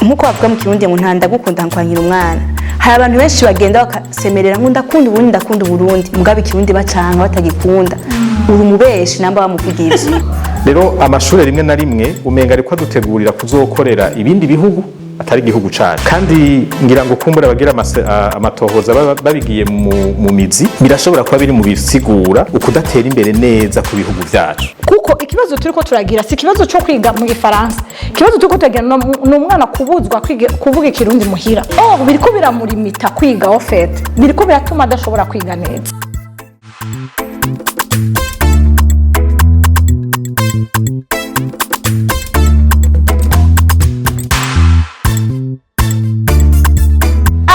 Nk'uko bavuga mu Kirundi ngo nta ndagukunda nkwankira umwana. Hari abantu benshi bagenda bakasemerera ngo ndakunda Uburundi, ndakunda Uburundi, mugabo Ikirundi bacanka batagikunda. Uri umubeshi namba bamuvuga ivyo. Rero amashuri rimwe na rimwe umenga ariko adutegurira kuzokorera ibindi bihugu atari igihugu cacu, kandi ngira ngo kumbura abagira amatohoza babigiye mu mizi, birashobora kuba biri mu bisigura ukudatera imbere neza ku bihugu vyacu. Kuko ikibazo turiko turagira si ikibazo cyo kwiga mu Gifaransa. Ikibazo turiko turagira ni umwana kubuzwa kuvuga Ikirundi muhira. Oh, biriko biramurimita kwiga, au fait biriko biratuma adashobora kwiga neza.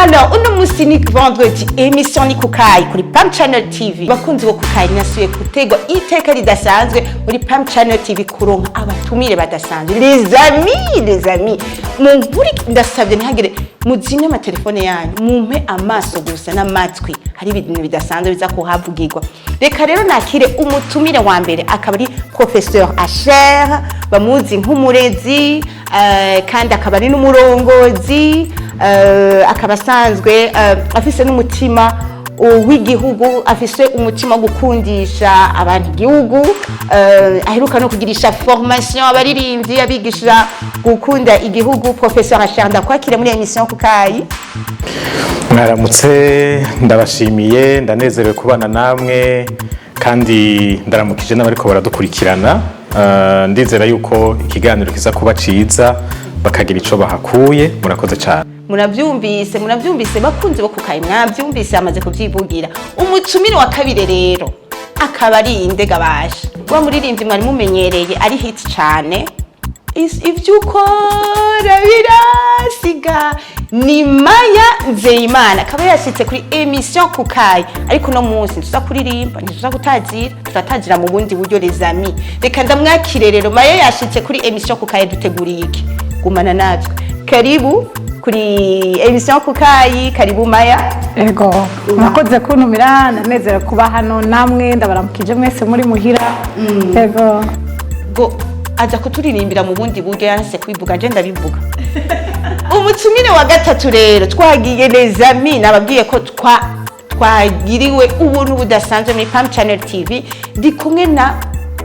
Alors, uno musi ni vendredi, émission ni Kukayi kuri Pam Channel TV. Bakunzi bo Kukayi, nasuye gutegwa iteka ridasanzwe muri Pam Channel TV kuronka abatumire badasanzwe. Les amis, les amis, munkuri ndasabye ntihagire muzimye amatelefone yanyu, mumpe amaso gusa n'amatwi. Hari ibintu bidasanzwe biza kuhavugirwa. Reka rero nakire umutumire wa mbere, akaba ari Professeur Asher, bamuzi nk'umurezi, kandi akaba ari n'umurongozi, akaba asanzwe afise n'umutima w'igihugu, afise umutima wo gukundisha abantu igihugu, aheruka no kugirisha formation abaririmbyi, abigisha gukunda igihugu. Professeur Asher, ndakwakira muri émission Kukayi. Mwaramutse, ndabashimiye, ndanezerewe kubana namwe kandi ndaramukije n'abariko baradukurikirana. Ndizera yuko ikiganiro kiza kuba ciza, bakagira ico bahakuye. Murakoze cyane. Murabyumvise, murabyumvise bakunzi bo Kukayi, mwabyumvise, amaze kubyivugira. Umutumire wa kabiri rero akaba ari indegabasha wa muririmbyi mwari mumenyereye, ari hit cyane, Ivyo ukora birasiga, ni Maya Nzeyimana, akaba yashitse kuri émission Kukayi. Ariko uno munsi ntituza kuririmba, ntituza gutazira, turatazira mu bundi buryo. Les amis, reka ndamwakire rero. Maya yashitse kuri émission Kukayi, duteguriye iki? Gumana natwe. Karibu kuri émission Kukayi, karibu Maya. Ego, murakoze kuntumira, ndanezerewe kuba hano namwe, ndabaramukije mwese muri muhira. Ego. Ngo aza kuturirimbira mu bundi buryo, yanse kwivuga, nje ndabivuga. Umutumire wa gatatu rero twagiye, les amis, nababwiye ko twagiriwe ubuntu budasanzwe muri Pam Channel TV. Ndi kumwe na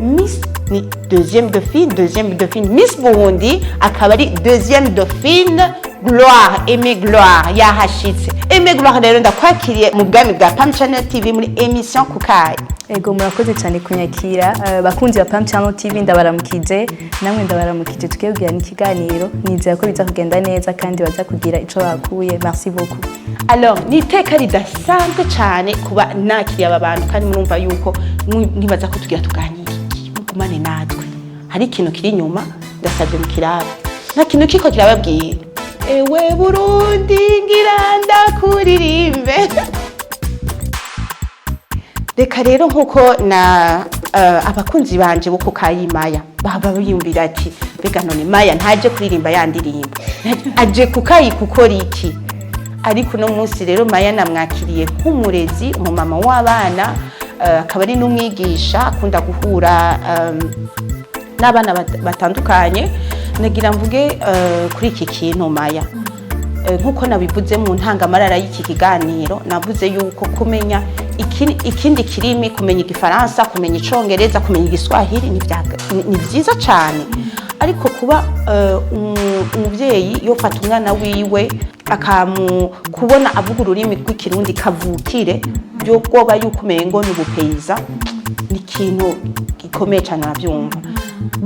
Miss, ni deuxième dauphine, deuxième dauphine Miss Burundi, akaba ari deuxième dauphine Gloire, Aimé Gloire yahashitse. Aimé Gloire rero, ndakwakiriye mu bwami bwa Pam Channel TV muri émission Kukayi. Ego, murakoze cyane kunyakira. Bakunzi ba Pam Channel TV, ndabaramukije namwe, ndabaramukije. Tugiye kugirana ikiganiro, nizera ko biza kugenda neza kandi baza kugira ico bakuye. Merci beaucoup. Alors, ni iteka ridasanzwe cyane kuba nakiriye aba bantu, kandi murumva yuko nibaza ko tugira tuganire iki. Mugumane natwe, hari ikintu kiri inyuma, ndasabye mukirabe, nta kintu kiko kirababwira. Ewe Burundi, ngira ndakuririmbe. Reka rero nkuko na abakunzi banje bo kukayimaya baba biyumvira ati: "Mbega none Maya ntaje kuririmba ya ndirimbo, aje kukayi gukora iki?" Ariko uno munsi rero Maya namwakiriye nk'umurezi, umumama w'abana, akaba ari n'umwigisha akunda guhura n'abana batandukanye. Nagira mvuge kuri iki kintu, Maya. Nk'uko nabivuze mu ntangamarara y'iki kiganiro, navuze yuko kumenya ikindi kirimi, kumenya Igifaransa, kumenya Icongereza, kumenya Igiswahili ni vyiza cyane, ariko kuba umuvyeyi yofata umwana wiwe akamu kubona avuga ururimi rw'Ikirundi kavukire, byo bwoba yuko umengo ni ubupeyiza, ni ikintu gikomeye cyane, arabyumva.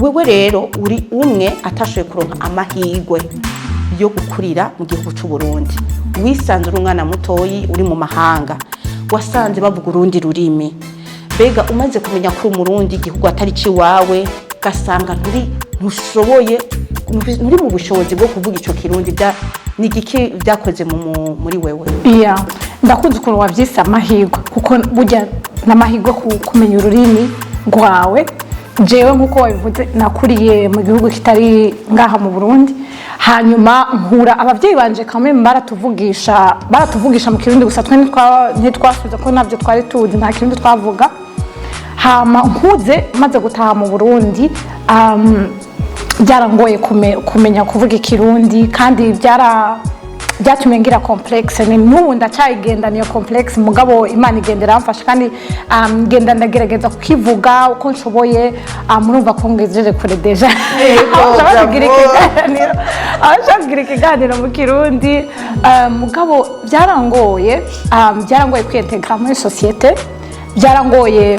Wewe rero uri umwe atashoboye kuronka amahirwe yo gukurira mu gihugu cy'u Burundi, wisanze uri umwana mutoyi uri mu mahanga, wasanze bavuga urundi rurimi. Mbega umaze kumenya ko uri Umurundi, igihugu atari ciwawe, ugasanga nturi ntushoboye, nturi mu bushobozi bwo kuvuga ico Kirundi, bya ni igiki byakoze muri wewe? Iya, ndakunze ukuntu wabyise amahirwe, kuko burya n'amahirwe kumenya ururimi rwawe. Jewe nk'uko wabivuze, nakuriye mu gihugu kitari ngaha mu Burundi, hanyuma nkura ababyeyi banje kamwe baratuvugisha mu Kirundi gusa, twe ntitwasubiza ko ntabyo twari tuzi, nta Kirundi twavuga. Hama nkuze maze gutaha mu Burundi, Byarangoye kumenya kuvuga Ikirundi, kandi byatumye ngira complexe. Ni n'ubu ndacyayigenda niyo complexe, mugabo Imana igenda iramfasha, kandi ngenda ndagerageza kukivuga uko nshoboye. Murumva ko ngejeje kure déjà. Aho nshobora kugira ikiganiro, aho nshobora kugira ikiganiro mu Kirundi. Mugabo byarangoye, byarangoye kwiintegra muri société, byarangoye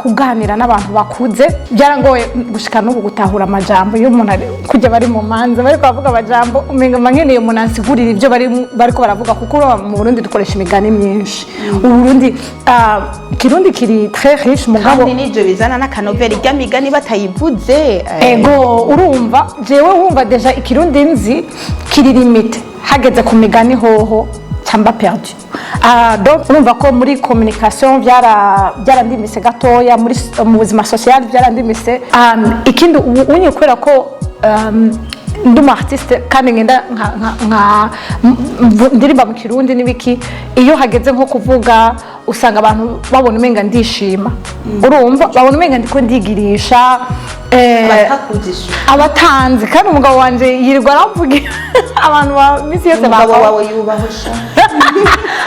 kuganira n'abantu bakuze, byarangoye gushika n'ubu gutahura amajambo. Iyo umuntu kujya bari mu manza bari kubavuga amajambo, umenga mba nkeneye umuntu ansigurira ibyo bariko baravuga, kuko uraba mu Burundi dukoresha imigani myinshi. Uburundi, Kirundi kiri très riche, mugabo Kandi n'ivyo bizana n'akanovera, irya migani batayivuze. Ego, urumva jewe wumva déjà Ikirundi nzi kiri limité, hageze ku migani hoho cyamba perdu. Donc urumva ko muri communication byarandimise gatoya, muri mu buzima social byarandimise. Ikindi ubu unye kubera ko ndi umu artiste kandi ngenda nka ndirimba mu Kirundi n'ibiki, iyo hageze nko kuvuga usanga abantu babona umenga ndishima, urumva babona umenga ndiko ndigirisha. Batakuzisha. Abatanzi. Kandi umugabo wanje yirirwa aramvugira, abantu ba misi yose Umugabo wawe yubahwe sha.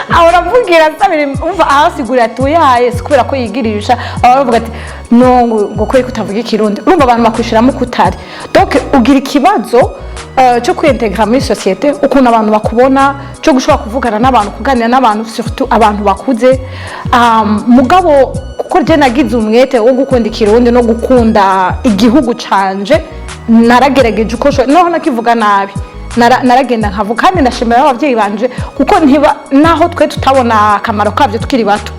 Ahora avugira asabira, umva ahasigurira atuyaye si kubera ko yigirisha, ahora avuga ati no ngo kubera ko utavuga Ikirundi, urumva abantu bakwishiramo kutari. Donc ugira ikibazo cyo kwintegra muri société, ukuntu abantu bakubona, cyo gushobora kuvugana n'abantu, kuganira n'abantu, surtout abantu bakuze. Mugabo kuko je nagize umwete wo gukunda Ikirundi no gukunda igihugu canje, naragerageje uko nshoboye, noho nakivuga nabi naragenda nkavuga. Kandi ndashimira ababyeyi banje, kuko ntiba naho twe tutabona akamaro kabyo tukiri bato,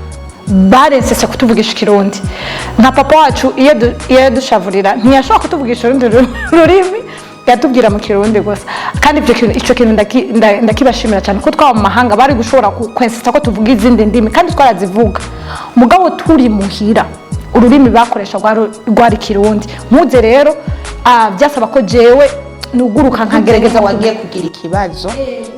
barensese kutuvugisha Ikirundi. Nka papa wacu, iyo yadushavurira ntiyashobora kutuvugisha urundi rurimi, yatubwira mu Kirundi gusa. Kandi ibyo kintu, icyo kintu ndakibashimira cyane, kuko twaba mu mahanga bari gushobora kwensesa ko tuvuga izindi ndimi, kandi twarazivuga, mugabo turi muhira ururimi bakoresha rwari Kirundi. Nkuze rero, byasaba ko jewe nuguruka nkagerageza. Wagiye kugira ikibazo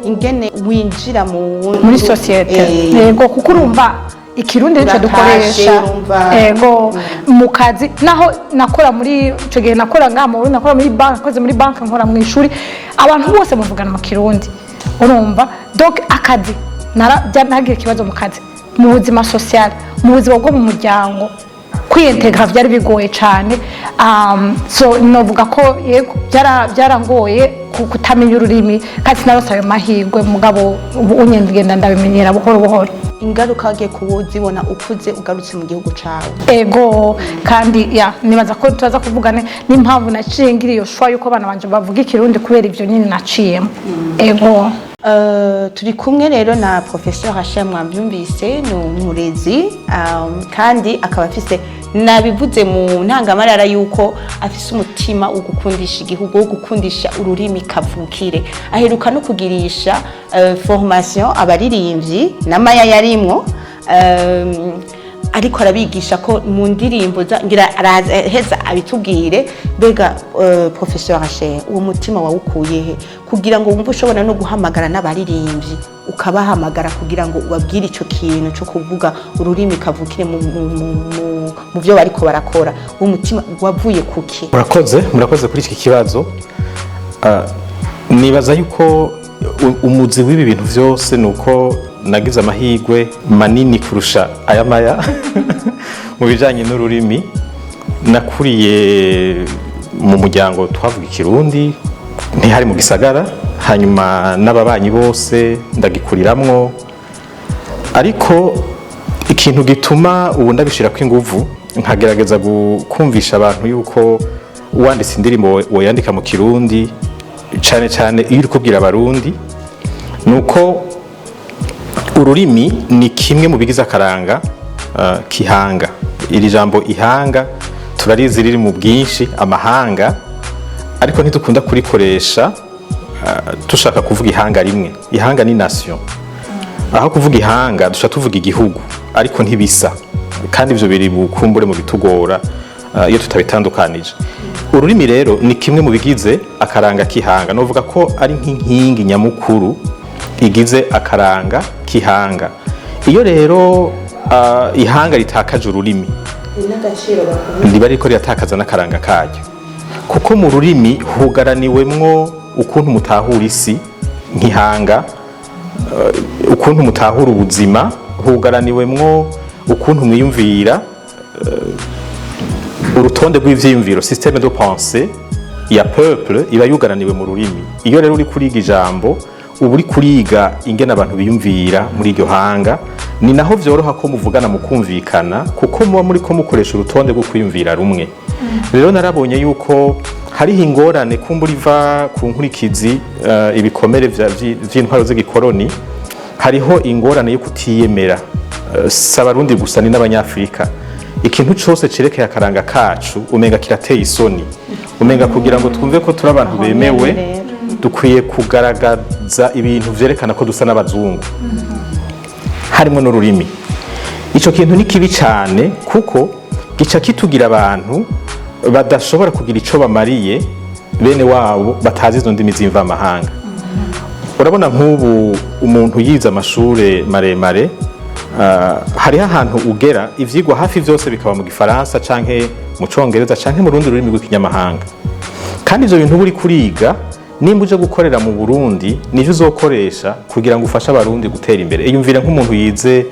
ingene winjira mu Muri société. Yego, kuko urumva Ikirundi nico Uratashe, dukoresha. Urumva. Yego, mu kazi naho nakora muri ico gihe, nakora ngaha mu Burundi, nakora muri banki, nakoze muri banki, nkora mu ishuri, abantu bose bavugana mu Kirundi, urumva. Donc akazi nagira ikibazo mu kazi, mu buzima social, mu buzima bwo mu muryango, kwiyintegra byari bigoye cyane. So novuga ko yego byarangoye kutamenya ururimi, kandi sinarose ayo mahirwe, mugabo ubu unye ngenda ndabimenyera buhoro buhoro. Ingaruka wagiye kuzibona ukuze ugarutse mu gihugu cawe? Ego, kandi ya nibaza ko turaza kuvugana n'impamvu naciye ngira iyo choix yuko abana banje bavuga Ikirundi, kubera ivyo nyine naciyemo. Ego. Turi kumwe rero na Professeur Rachel, mwabyumvise, ni umurezi, kandi akaba afise, nabivuze mu ntangamarara, yuko afise umutima wo gukundisha igihugu, wo gukundisha ururimi kavukire. Aheruka no kugirisha formation abaririmbyi na Maya yarimwo, ariko arabigisha ko mu ndirimbo ngira araheza abitubwire. Mbega Professeur Rachel, uwo mutima wawukuye he kugira ngo wumve ushobora no guhamagara n'abaririmbyi, ukabahamagara kugira ngo ubabwire ico kintu cyo kuvuga ururimi kavukire mu byo bariko barakora? Uwo mutima wavuye kuki? Murakoze, murakoze kuri iki kibazo. Nibaza yuko umuzi w'ibi bintu byose ni uko nagize amahirwe manini kurusha aya Maya mu bijyanye n'ururimi. Nakuriye mu muryango twavuga Ikirundi, ntihari mu gisagara, hanyuma n'ababanyi bose ndagikuriramwo. Ariko ikintu gituma ubu ndabishirako inguvu, nkagerageza kumvisha abantu yuko wanditse indirimbo woyandika mu Kirundi, cane cane iyo uri kubwira Abarundi, nuko ururimi ni kimwe mu bigize akaranga k'ihanga. Iri jambo ihanga turarizi riri mu bwinshi, amahanga, ariko ntidukunda kurikoresha dushaka kuvuga ihanga rimwe. Ihanga ni nation. Aho kuvuga ihanga dushaka tuvuga igihugu, ariko ntibisa, kandi ivyo biri bukumbure mu bitugora iyo tutabitandukanije. Ururimi rero ni kimwe mu bigize akaranga k'ihanga, novuga ko ari nk'inkingi nyamukuru igize akaranga k'ihanga. Iyo rero ihanga ritakaje ururimi, riba ririko riratakaza n'akaranga karyo. Kuko mu rurimi hugaraniwemwo ukuntu mutahura isi nk'ihanga, ukuntu mutahura ubuzima, hugaraniwemwo ukuntu mwiyumvira, urutonde rw'ivyiyumviro, système de pensée ya peuple iba yugaraniwe mu rurimi. Iyo rero uri kuriga ijambo, uba uri kuriga ingene abantu biyumvira muri iryo hanga. Ni naho vyoroha ko muvugana mukumvikana, kuko muba muri ko mukoresha urutonde rwo kwiyumvira rumwe. Rero narabonye yuko hariho ingorane kumbura iva ku nkurikizi, ibikomere vy'intwaro z'igikoroni. Hariho ingorane yo kutiyemera. Si Abarundi gusa, ni n'Abanyafurika. Ikintu cose cerekeye akaranga kacu umenga kirateye isoni, umenga kugira ngo twumve ko turi abantu bemewe dukwiye kugaragaza ibintu vyerekana ko dusa n'abazungu, harimo n'ururimi. Ico kintu ni kibi cane, kuko gica kitugira abantu badashobora kugira ico bamariye bene wabo batazi izo ndimi z'imvamahanga. Urabona nk'ubu umuntu yize amashure maremare, hariho ahantu ugera ivyigwa hafi vyose bikaba mu Gifaransa canke mu Congereza canke mu rundi rurimi rw'ikinyamahanga. Kandi ivyo bintu uri kuriga, nimba uje gukorera mu Burundi, nivyo uzokoresha kugira ngo ufashe Abarundi gutera imbere. Iyumvire nk'umuntu yize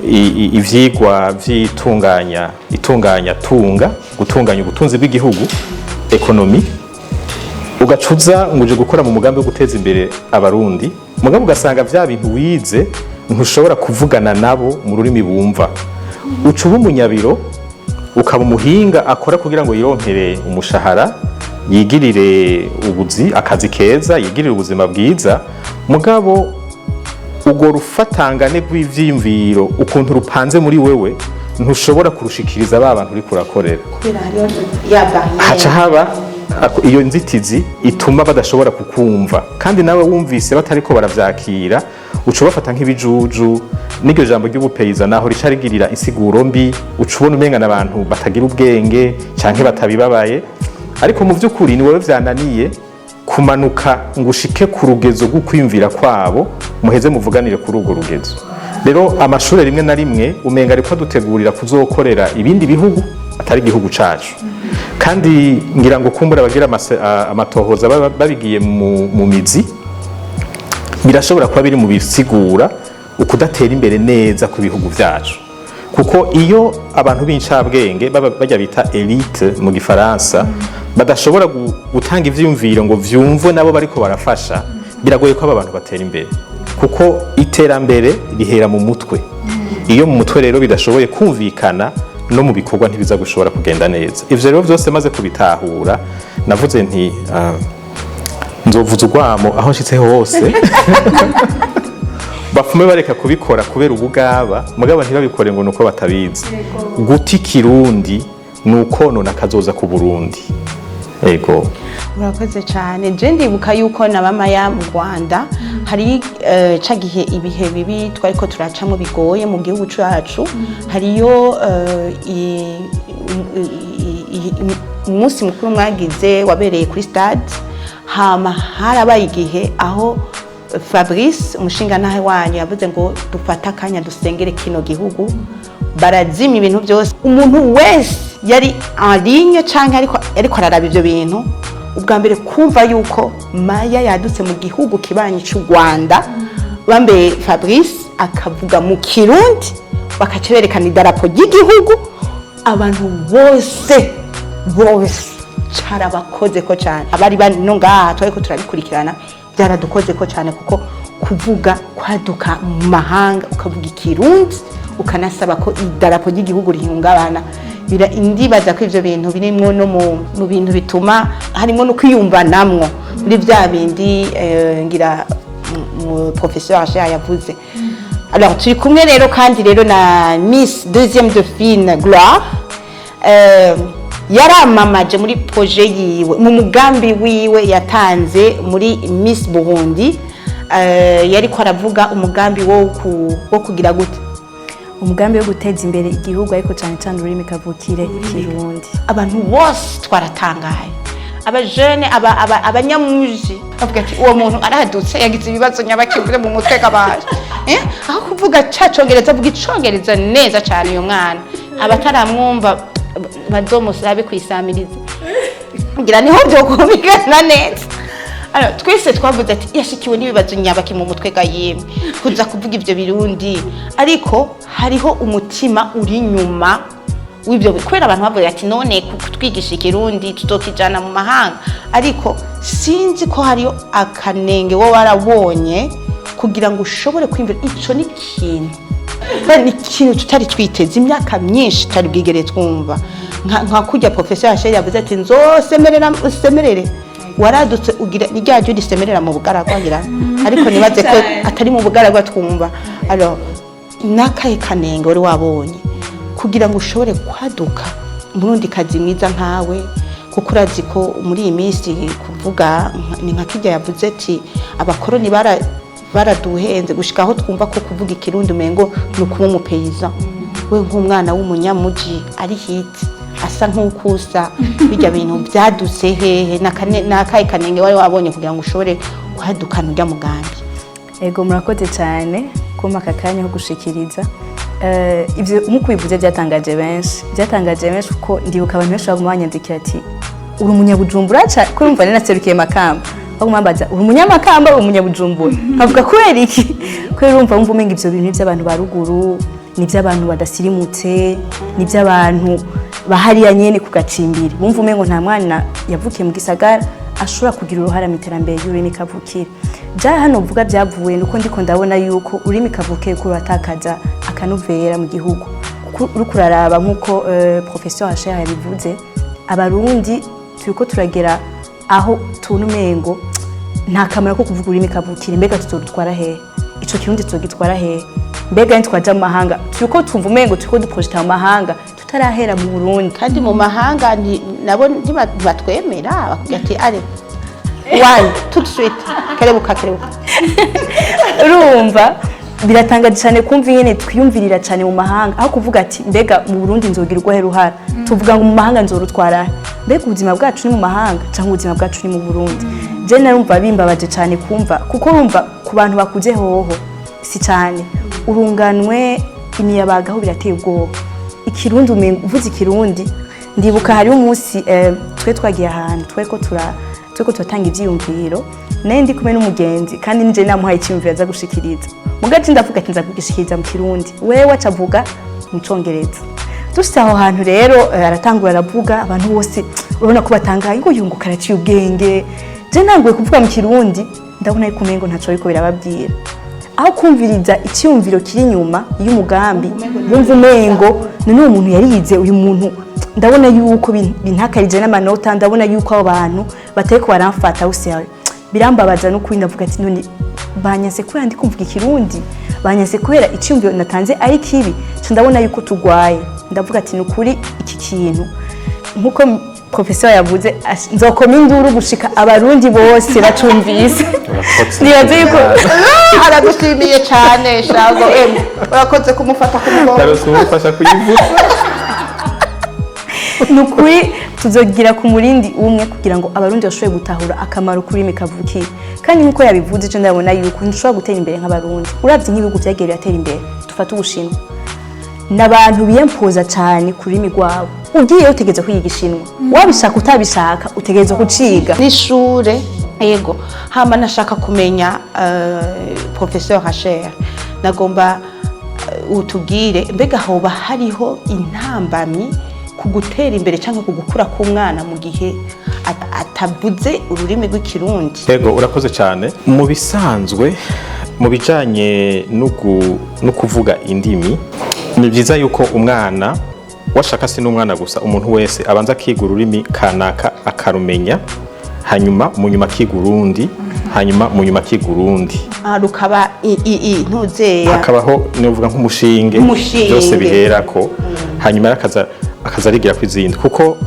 ivyigwa vy'itunganya, itunganya tunga, gutunganya ubutunzi bw'igihugu, économie, ugacuza ngo uje gukora mu mugambi wo guteza imbere Abarundi, mugabo ugasanga vya bintu wize ntushobora kuvugana nabo mu rurimi bumva. Uca uba umunyabiro, ukaba umuhinga akora kugira ngo yironkere umushahara, yigirire ubuzi, akazi keza, yigirire ubuzima bwiza. Mugabo urwo rufatangane rw'ivyiyumviro, ukuntu rupanze muri wewe, ntushobora kurushikiriza ba bantu uriko urakorera. Kubera hariho ya barrière. Haca haba iyo nzitizi ituma badashobora kukumva, kandi nawe wumvise batariko baravyakira, uca ubafata nk'ibijuju. N'iryo jambo ry'ubupeyiza naho rica rigirira insiguro mbi, uca ubona umenga n'abantu batagira ubwenge canke batabibabaye. Ariko mu vy'ukuri ni wowe vyananiye kumanuka ngo ushike ku rugezo rwo kwiyumvira kwabo, muheze muvuganire kuri urwo rugezo. Rero amashure rimwe na rimwe umenga ariko adutegurira kuzokorera ibindi bihugu atari igihugu cacu. Kandi ngira ngo kumbura abagira amatohoza babigiye mu mizi, birashobora kuba biri mu bisigura ukudatera imbere neza ku bihugu vyacu. Kuko iyo abantu b'incabwenge bajya bita élite mu Gifaransa badashobora gutanga ivyiyumviro ngo vyumvwe nabo bariko barafasha, biragoye ko aba bantu batera imbere, kuko iterambere rihera mu mutwe. Iyo mu mutwe rero bidashoboye kumvikana, no mu bikorwa ntibiza gushobora kugenda neza. Ivyo rero vyose maze kubitahura, navuze nti nzovuza urwamo aho nshitse hose, bafume bareka kubikora kubera ubugaba, mugabo ntibabikore ngo nuko batabizi. Guta Ikirundi ni ukonona kazoza ku Burundi. Ego. Murakoze cyane. Je ndibuka yuko na bamaya mu Rwanda hari ca gihe ibihe bibi twariko turacamo bigoye mu gihugu cacu, hariyo umunsi mukuru mwagize wabereye kuri stade. Hama harabaye igihe aho Fabrice, umushingantahe wanyu, yavuze ngo dufate akanya dusengere kino gihugu. Barazimya ibintu byose. Umuntu wese yari en ligne canke ariko araraba ivyo bintu, ubwa mbere kumva yuko Maya yadutse mu gihugu kibanyi cy'u Rwanda, bambe Fabrice akavuga mu Kirundi, bakaca berekana idarapo ry'igihugu, abantu bose bose carabakoze ko cyane. Abari bari no ngaha twariko turabikurikirana, byaradukoze ko cyane, kuko kuvuga kwaduka mu mahanga ukavuga Ikirundi, ukanasaba ko idarapo ry'igihugu rihungabana, ndibaza ko ivyo bintu birimwo no mu bintu bituma harimo no kwiyumvanamwo muri bya bindi ngira mu professeur Acher yavuze. Alors turi kumwe rero kandi rero na Miss Deuxième Dauphine Gloire. Yaramamaje muri projet yiwe, mu mugambi wiwe yatanze muri Miss Burundi. Yariko aravuga umugambi wo kugira gute? Umugambi wo guteza imbere igihugu, ariko cyane cyane ururimi kavukire, Ikirundi. Abantu bose twaratangaye, abajene, abanyamuji bavuga ati uwo muntu aradutse, yagize ibibazo nyabakivuze mu mutwe kabaye, aho kuvuga ca Congereza avuga Icongereza neza cyane. Uyu mwana abataramwumva bazomusabe kwisamiriza. Ngira niho byokumvikana neza. Alors, twese twavuze ati yashikiwe n'ibibazo nyabaki mu mutwe ga yemwe kuza kuvuga ivyo Birundi, ariko hariho umutima uri nyuma w'ibyo, kubera abantu bavuga ati none kutwigisha Ikirundi tutokijana mu mahanga. Ariko sinzi ko hariyo akanenge wo warabonye kugira ngo ushobore kwiyumvira ico ni ikintu. Kubera ni ikintu tutari twiteze, imyaka myinshi tutari bwigere twumva nka kurya professeur Rachel yavuze ati nzosemerera usemerere. Waradutse ugira ni rya jwi risemerera mu bugaragwa, ngira, ariko nibaze ko atari mu bugaragwa twumva. Alors, nakahe kanenge wari wabonye kugira ngo ushobore kwaduka umurundi kazi mwiza nkawe? Kuko urazi ko muri iyi minsi kuvuga ni nka kirya yavuze ati abakoroni baraduhenze gushika aho twumva ko kuvuga Ikirundi umengo ni ukuba umu paysan. We nk'umwana w'umunyamuji ari hiti asa nk'ukusa bijya bintu byadutse hehe? N'akahe kanenge wari wabonye kugira ngo ushobore kwadukana urya mugambi? Ego, murakoze cyane kumpa aka kanya ko gushikiriza. Ivyo nk'uko bivuze byatangaje benshi, byatangaje benshi, kuko ndibuka abantu benshi baguma banyandikira ati uri umunyabujumbura, ko urumva nari naserukiye Makamba, baguma bambaza uri umunyamakamba, uri umunyabujumbura? Nkavuga kubera iki? Kubera urumva wumva umenga ivyo bintu ni ivy'abantu ba ruguru, ni ivy'abantu badasirimutse, ni ivy'abantu bahariya nyene ku gacimbiri. Bumva umengo nta mwana yavukiye mu gisagara ashobora kugira uruhara mu iterambere ry'ururimi kavukire. Ja hano uvuga byavuye nuko ndiko ndabona yuko ururimi kavukire ko ruratakaza akanovera mu gihugu, kuko uriko uraraba nk'uko professeur Rachel yabivuze, Abarundi turiko turagera aho tubona umengo nta kamaro ko kuvuga ururimi kavukire. Mbega tuzorutwara hehe ico Kirundi? Tuzogitwara hehe? Mbega ntitwaja mu mahanga? Turiko tumva umengo turiko duprojeta mu mahanga tutarahera mu Burundi. Kandi mu mahanga nabo ntibatwemera, bakubwira ati allez, one tout de suite, kerebuka, kerebuka. Urumva biratangaje cyane kumva ingene twiyumvirira cyane mu mahanga, aho kuvuga ati mbega mu Burundi nzogira urwahe ruhara? Tuvuga ngo mu mahanga nzorutwara he? Mbega ubuzima bwacu ni mu mahanga cyangwa ubuzima bwacu ni mu Burundi? Je narumva bimbabaje cyane kumva, kuko urumva ku bantu bakuze hoho si cyane urunganwe imiyabaga aho birateye ubwoba. Ikirundi umengo uvuze Ikirundi, ndibuka hariho umunsi twe twagiye ahantu, tweko turatanga ivyiyumviro, naye ndi kumwe n'umugenzi, kandi nije namuhaye icyiyumviro aza gushikiriza. Mugaci ndavuga ati nza kugishikiriza mu Kirundi, wewe acavuga mu Congereza. Dushitse aho hantu rero, aratangura aravuga, abantu bose urabona ko batangaye ngo yunguka araciye ubwenge. Je ntanguye kuvuga mu Kirundi, ndabona yuko umengo ntaco ariko birababwira. Aho kumviriza icyiyumviro kiri inyuma y'umugambi, bumva umengo none uwo muntu yarize, uyu muntu ndabona yuko bintakarije n'amanota, ndabona yuko abo bantu batariko baramfata userieux. Birambabaza no kuri, ndavuga ati none banyase kubera ndi kumvuga Ikirundi, banyase kubera icyumviro natanze ari kibi? Nca ndabona yuko tugwaye, ndavuga ati nukuri iki kintu, nkuko professeur yavuze, nzokoma induru gushika Abarundi bose bacumvise. Urakoze. Nibaze yuko Aragushimiye cyane shago emu, urakoze kumufata ku mugongo. Ndarose umufasha kuyivuga. Ni ukuri tuzogira ku murindi umwe kugira ngo Abarundi bashobore gutahura akamaro k'ururimi kavukire. Kandi nk'uko yabivuze, icyo ndabona yuko ntidushobora gutera imbere nk'Abarundi. Uravye nk'ibihugu vyagiye biratera imbere, dufate Ubushinwa, n'abantu biyempoza cyane ku rurimi rwabo. Ugiyeyo utegereza kwiga Igishinwa, wabishaka utabishaka utegereza kuciga. N'ishure yego. Hama nashaka kumenya, professeur Rachel, nagomba utubwire mbega hoba hariho intambamyi ku gutera imbere cyangwa ku gukura k'umwana mu gihe atavuze ururimi rw'Ikirundi? Yego, urakoze cyane. Mu bisanzwe, mu bijanye no kuvuga indimi, ni byiza yuko umwana washaka, si n'umwana gusa, umuntu wese abanza akiga ururimi kanaka akarumenya, hanyuma mu nyuma akiga urundi, hanyuma mu nyuma akiga urundi. Ah, rukaba ntuzeya Hakabaho nivuga nk'umushinge. Umushinge. Byose biherako, hanyuma rero akaza arigira ku izindi, kuko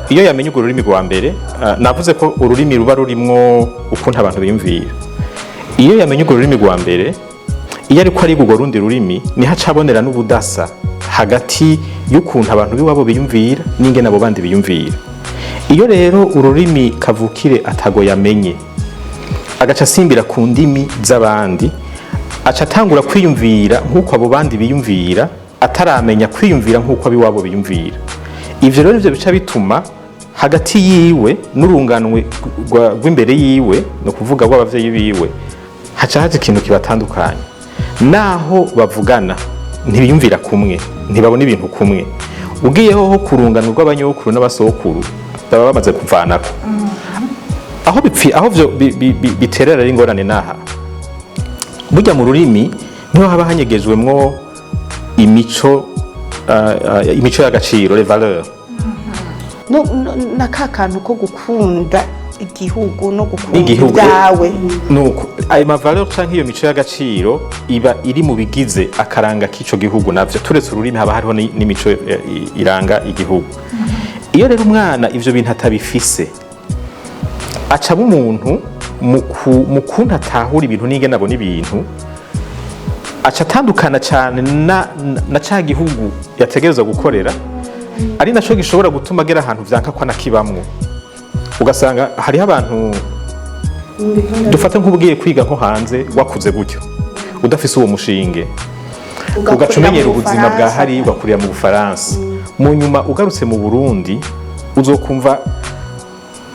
iyo yamenye urwo rurimi rwa mbere, navuze ko ururimi ruba rurimwo ukuntu abantu biyumvira. Iyo yamenye urwo rurimi rwa mbere, iyo ariko ariga urwo rundi rurimi, niho acabonera n'ubudasa hagati y'ukuntu abantu b'iwabo biyumvira n'ingene abo bandi biyumvira. Iyo rero ururimi kavukire atago yamenye, agaca asimbira ku ndimi z'abandi, aca atangura kwiyumvira nk'uko abo bandi biyumvira, ataramenya kwiyumvira nk'uko ab'iwabo biyumvira. Ivyo rero nivyo bica bituma Hagati yiwe n'urunganwe rw'imbere yiwe, ni ukuvuga rw'abavyeyi biwe, haca haza ikintu kibatandukanya. Naho bavugana, ntibiyumvira kumwe, ntibabona ibintu kumwe. Ugiyeho ho ku rungano rw'abanyokuru n'abasokuru, baba bamaze kuvanako. Aho bipfi, aho vyo biterera ari ingorane, naha burya mu rurimi niho haba hanyegejwemwo imico y'agaciro, les valeurs. No, na ka kantu ko gukunda igihugu no gukunda Igihugu. ibyawe. Nuko ayo ma valeurs canke iyo mico y'agaciro iba iri mu bigize akaranga k'ico gihugu. Navyo, turetse ururimi, haba hariho n'imico iranga igihugu. Iyo rero umwana ivyo bintu atabifise, acaba umuntu mu kuntu atahura ibintu n'ingene abona ibintu, aca atandukana cyane na ca gihugu yategerezwa gukorera, ari naco gishobora gutuma agera ahantu vyanka ko anakibamwo. Ugasanga hariho abantu, dufate nk'ubugiye kwiga nko hanze, wakuze gutyo udafise uwo mushinge, ugaca umenyera ubuzima bwa hariya, ugakurira mu Bufaransa, mu nyuma ugarutse mu Burundi uzokumva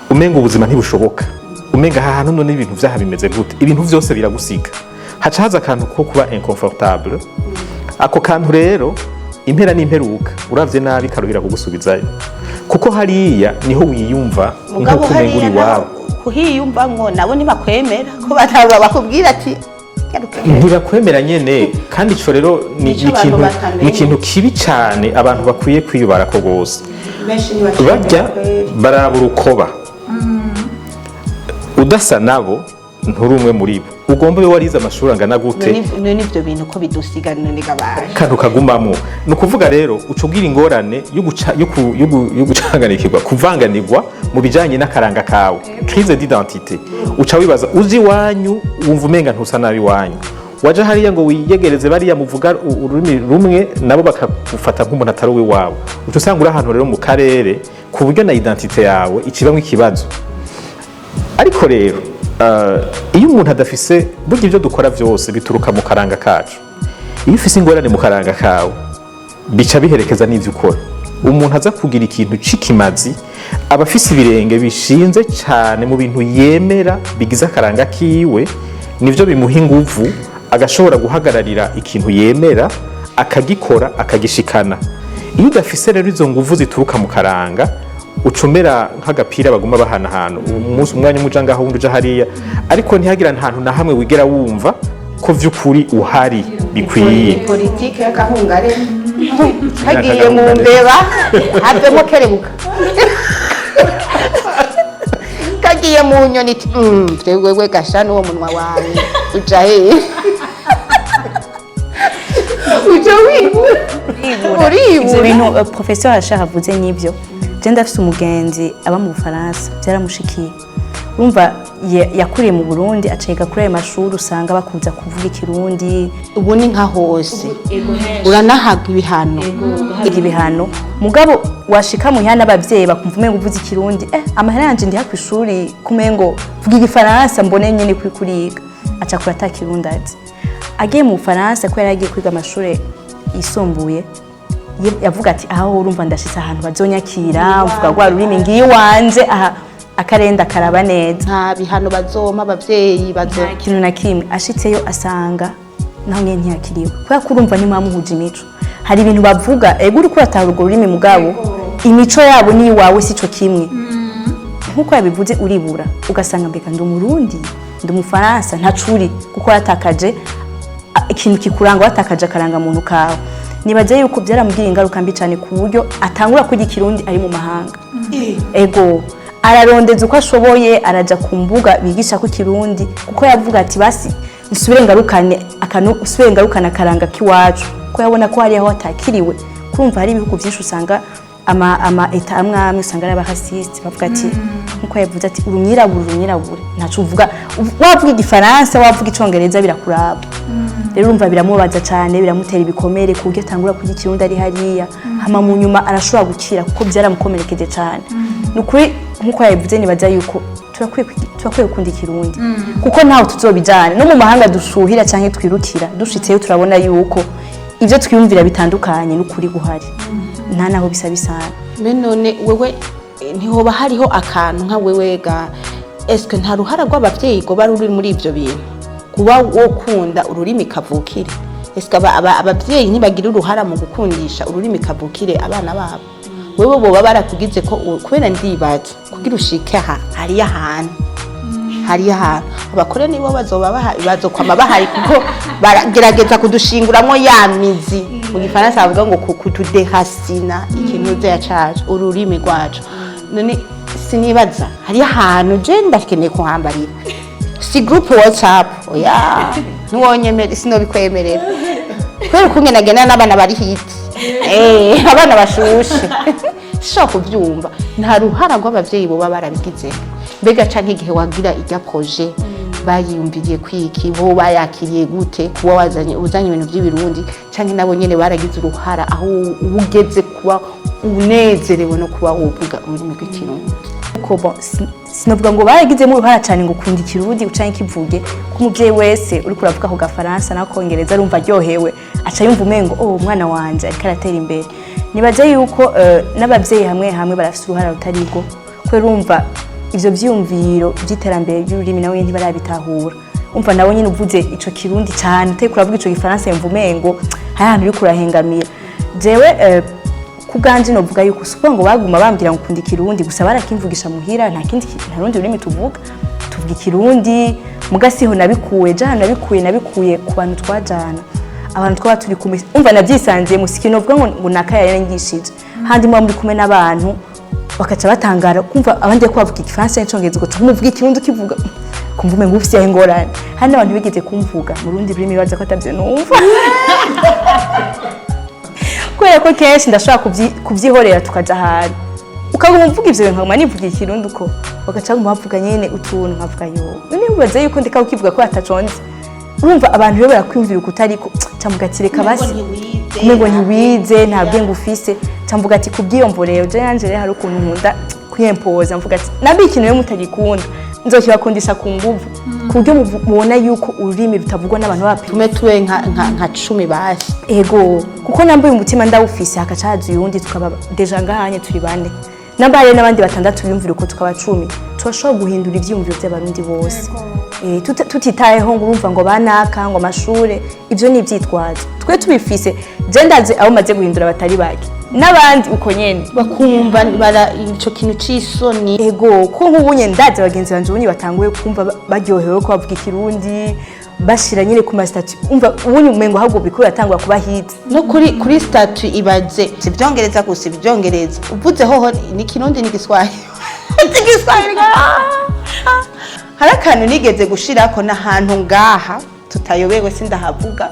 umenga ubuzima ntibushoboka, umenga aha hantu none ibintu vyaha bimeze gute? Ibintu vyose biragusiga, haca haza akantu ko kuba inconfortable. Ako kantu rero, impera n'imperuka, uravye nabi karuhira kugusubizayo, kuko hariya niho wiyumva Mugabo nk'uko umenga uri hariya iwabo. Kuhiyumvamwo nabo ntibakwemera, ko bataba bakubwira ati "Garuka." Ntibakwemera nyene. Kandi ico rero ni Nico abantu ikintu batamenya. ni ikintu kibi cyane, abantu bakwiye kwiyubarako rwose. Benshi ntibashobora Barya kwera. baraba urukoba, udasa nabo nturi umwe muri bo. Ugomba ube warize amashuri angana gute? None ivyo bintu ko bidusiga none gabaye? Kantu kagumamwo. Ni ukuvuga rero uca ugira ingorane yo gucanganikirwa, kuvanganirwa mu bijanye n'akaranga kawe, crise d'identité. Uca wibaza, uzi iwanyu wumva umenga ntusa nabi iwanyu, waja hariya ngo wiyegereze bariya muvuga ururimi rumwe, nabo bakagufata nk'umuntu atari uw'iwabo. Uca usanga uri ahantu rero mu karere ku buryo na identité yawe ikibamwo ikibazo. Ariko rero iyo umuntu adafise, burya ibyo dukora byose bituruka mu karanga kacu. Iyo ufise ingorane mu karanga kawe, bica biherekeza n'ivyo ukora. Umuntu aza kugira ikintu c'ikimazi aba afise ibirenge bishinze cyane mu bintu yemera bigize akaranga kiwe, nivyo bimuha inguvu, agashobora guhagararira ikintu yemera, akagikora, akagishikana. Iyo udafise rero izo nguvu zituruka mu karanga, ucumera nk'agapira baguma bahanahana, umunsi umwanya umwe uja ngaho, uwundi uja hariya, ariko ntihagira ahantu na hamwe wigera wumva ko vy'ukuri uhari bikwiye. Politike y'akahungare kagiye mu mbeba havemo kerebuka, kagiye mu nyoni iti "Wewe gasha n'uwo munwa wawe uja hehe?" Uja wibura. Ivyo Uribura. bintu professeur Achar avuze nibyo. Je ndafise umugenzi aba mu Bufaransa, byaramushikiye. Urumva yakuriye mu Burundi, aciga kuri ayo mashuri usanga bakuza kuvuga ikirundi. Ubu ni nka hose, uranahabwa ibihano. Iga ibihano, mugabo washika muhira n'abavyeyi bakumva umengo uvuze ikirundi, amahera yanje ndiha kw'ishuri, kumengo vuga igifaransa mbone nyene kuri kuriga. Aca kura ata kirundi azi. Agiye mu Bufaransa, kubera yagiye kwiga amashuri yisumbuye, yavuga ati aho urumva ndashitse ahantu bazonyakira, mvuga rwa rurimi ngiye iwanje aha, akarenda karaba neza. Nta bihano bazoma abavyeyi bazo Nta kintu na kimwe. Ashitseyo asanga naho nyene ntiyakiriwe, kubera ko urumva ntimwamuhuje imico. Hari ibintu bavuga, ego uriko uratahura urwo rurimi, mugabo imico yabo n'iwawe sico kimwe. Nkuko yabivuze, uribura, ugasanga mbega ndi umurundi, ndi umufaransa? Ntacuri, kuko watakaje ikintu kikuranga, watakaje akarangamuntu kawe. Nibaze yuko byaramugira ingaruka mbi cyane, ku buryo atangura kurya ikirundi ari mu mahanga. Ego, ararondeza uko ashoboye, araja ku mbuga bigisha ko ikirundi, kuko yavuga ati basi nsubire ngarukane akanu, nsubire ngarukane akaranga k'iwacu, ko yabona ko hari aho atakiriwe. Kurumva hari ibihugu byinshi usanga ama états amwe amwe usanga ari aba racistes, bavuga ati, nkuko yavuze ati urumyirabure, urumyirabure ntaco uvuga, wavuga igifaransa, wavuga icongereza, birakuraba. Rero urumva biramubaza cyane, biramutera ibikomere, ku buryo atangura kurya ikirundi ari hariya. Hama mu nyuma arashobora gukira, kuko byaramukomerekeje cyane. Ni ukuri, nkuko yabivuze, nibaza yuko turakwiye gukunda ikirundi, kuko ntaho tuzobijana no mu mahanga dushuhira cyangwa twirukira. Dushitseyo turabona yuko ibyo twiyumvira bitandukanye n'ukuri guhari, nta naho bisa bisana. Mbe none wewe Ntihoba hariho akantu nka wewe ga, eske nta ruhara rw'abavyeyi goba ruri muri ivyo bintu, kuba wokunda ururimi kavukire? Eske abavyeyi ntibagira uruhara mu gukundisha ururimi kavukire abana babo? Wewe boba barakugize ko kubera ndibaza kugira ushike aha, hariyo ahantu, hariyo ahantu abakore nibo bazoba bazokwama bahari, kuko baragerageza kudushinguramwo ya mizi. Mu Gifaransa bavuga ngo kutudehasina ikintu cacu, ururimi rwacu. None sinibaza hariyo ahantu je ndakeneye kuhambarira, si groupe WhatsApp, oya, ntiwonyemere, sinobikwemerera kubera ukunge nagenda n'abana bari hit, abana bashushe, sishobora kuvyumva. Nta ruhara rw'abavyeyi boba barabigizeho? Mbega canke igihe wagira irya projet, bayiyumviriye kwiki? Bo bayakiriye gute kuba wazanye, uzanye ibintu by'Ibirundi? Canke nabo nyene baragize uruhara aho ugeze kuba unezerewe no kuba wovuga ururimi rw'Ikirundi? Ko bon, sinovuga ngo baragizemo uruhara cyane ngo ukunda Ikirundi ucanke kivuge, ko umuvyeyi wese uriko uravuga ku Gafaransa n'Akongereza arumva aryohewe, aca yumva umengo oh, umwana wanje ariko aratera imbere. Nibaze yuko n'abavyeyi hamwe hamwe barafise uruhara rutarigo, kubera urumva ivyo vyiyumviro vy'iterambere ry'ururimi nawe ntibarabitahura. Umva nawe nyine uvuze ico Kirundi cyane, utariko uravuga ico Gifaransa, yumva umengo hari ahantu uriko urahengamira. Jewe ku bwanje novuga yuko si ukuvuga ngo baguma bambwira ngo ukunda Ikirundi gusa, barakimvugisha muhira, nta kindi nta rundi rurimi tuvuga, tuvuga Ikirundi. Muga siho nabikuye, je ahantu nabikuye ku bantu twajana, abantu twaba turi kumwe. Umva navyisanziye musiki, novuga ngo nakaya yaranyigishije. Handi muba muri kumwe n'abantu bakaca batangara kumva abandi ko bavuga Igifaransa n'Icongereza, ugaca umuvuga Ikirundi, ukivuga kumva umengo ufise ingorane. Hari n'abantu bigeze kumvuga mu rundi rurimi baza ko atavyo numva, kubera ko kenshi ndashobora kuvyihorera, tukaja ahantu ukaguma uvuga ivyo bintu, nkaguma nivuga Ikirundi uko, bagaca baguma bavuga nyene utuntu, nkavuga yo none mubaze yuko ndeka kukivuga ko ataconze. Urumva abantu rero barakwiyumvira uko utariko, camvuga ati reka basi, umengo ntiwize, nta bwenge ufise. Camvuga ati kubwiyomvo rero je yanje rero hari ukuntu nkunda kwiyempoza, mvuga ati nambi ikintu rero mutagikunda nzokibakundisha ku nguvu, ku buryo mubona yuko ururimi rutavugwa n'abantu b'abapi. Tume tube nka 10 basi. Ego, kuko nambaye umutima ndawufise, hakaca haza uyundi, tukaba déjà ngahanye turi bane, namba hari n'abandi batandatu biyumvira uko, tukaba 10, turashobora guhindura ivyiyumviro by'Abarundi bose. Tutitayeho ngo urumva ngo banaka ngo amashure, ivyo ni ivyitwazo. Twe tubifise, je ndazi abo maze guhindura batari bake, n'abandi uko nyene. Bakumva bara ico kintu c'isoni. Ego, ko nk'ubunye ndazi bagenzi banje ubunye batanguye kumva baryohewe ko bavuga Ikirundi, bashira nyine ku ma statut. Umva ubunye umengo ahubwo biriko biratangura kuba hit. No kuri statut, ibaze, si ivyongereza gusa, ivyongereza uvuze hoho ni Kirundi n'Igiswahili, Igiswahili. Hari akantu nigeze gushirako n'ahantu ngaha tutayobewe, sindahavuga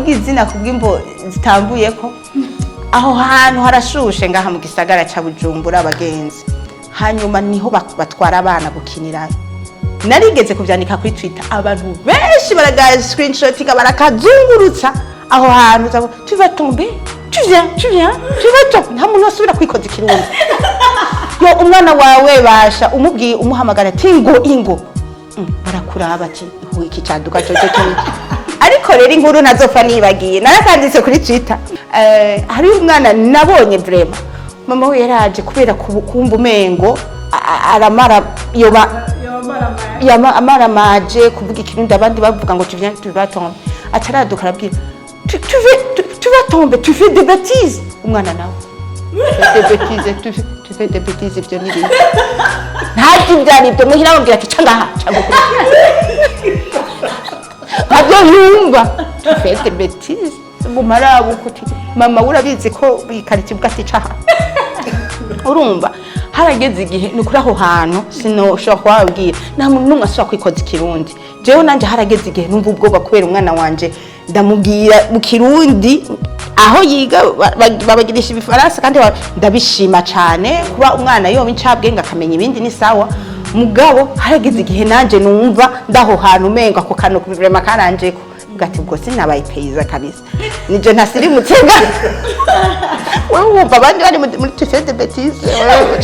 izina kubw'imbo zitambuyeko. Aho hantu harashushe ngaha mu gisagara ca Bujumbura, abagenzi. Hanyuma niho batwara abana gukinirayo. Narigeze kuvyandika kuri Twitter, abantu benshi baraga screenshotinga, barakazungurutsa aho hantu. Tu vas tomber, tu viens, tu viens, tu vas tomber. Nta muntu asubira kwikoza Ikirundi. Yo umwana wawe basha umubwiye, umuhamagara ati ngo ingo, barakuraba ati ihu iki caduka coco kiki. Ariko rero inkuru ntazopfa nibagiye, narakanditse kuri Twitter. Hari umwana nabonye vraiment mama we yaraje kubera kumva umengo aramara yoba amaramaje kuvuga Ikirundi, abandi bavuga ngo tu viens, tu vas tomber, ataraduka arabwira tu vas tomber, tu fais des bêtises. Umwana nawe tu fais des bêtises, tu fais des bêtises, ivyo ni ibiki? Ntazi ibyo ari byo. Muhira bamubwira ati ca ngaha, ca gukura, ntabyo yumva. Tu fais des bêtises, guma araba uko uti mama we urabizi ko ikariti ubwo ati caha. Urumva harageze igihe ni kuri aho hantu sinoshobora kubabwira, nta muntu n'umwe ashobora kwikoza Ikirundi. Jewe nanje harageze igihe numva ubwoba kubera umwana wanje ndamubwira mu Kirundi, aho yiga babagirisha Ibifaransa, kandi ndabishima cyane kuba umwana yoba incabwenge akamenya ibindi, ni sawa. Mugabo harageze igihe nanje numva ndaho hantu umengo ako kantu vraiment karanjeko, gati ubwo sinabaye peyiza kabisa, nije ntasirimutse nga wewe wumva abandi bari muri tu fais des bêtises, wewe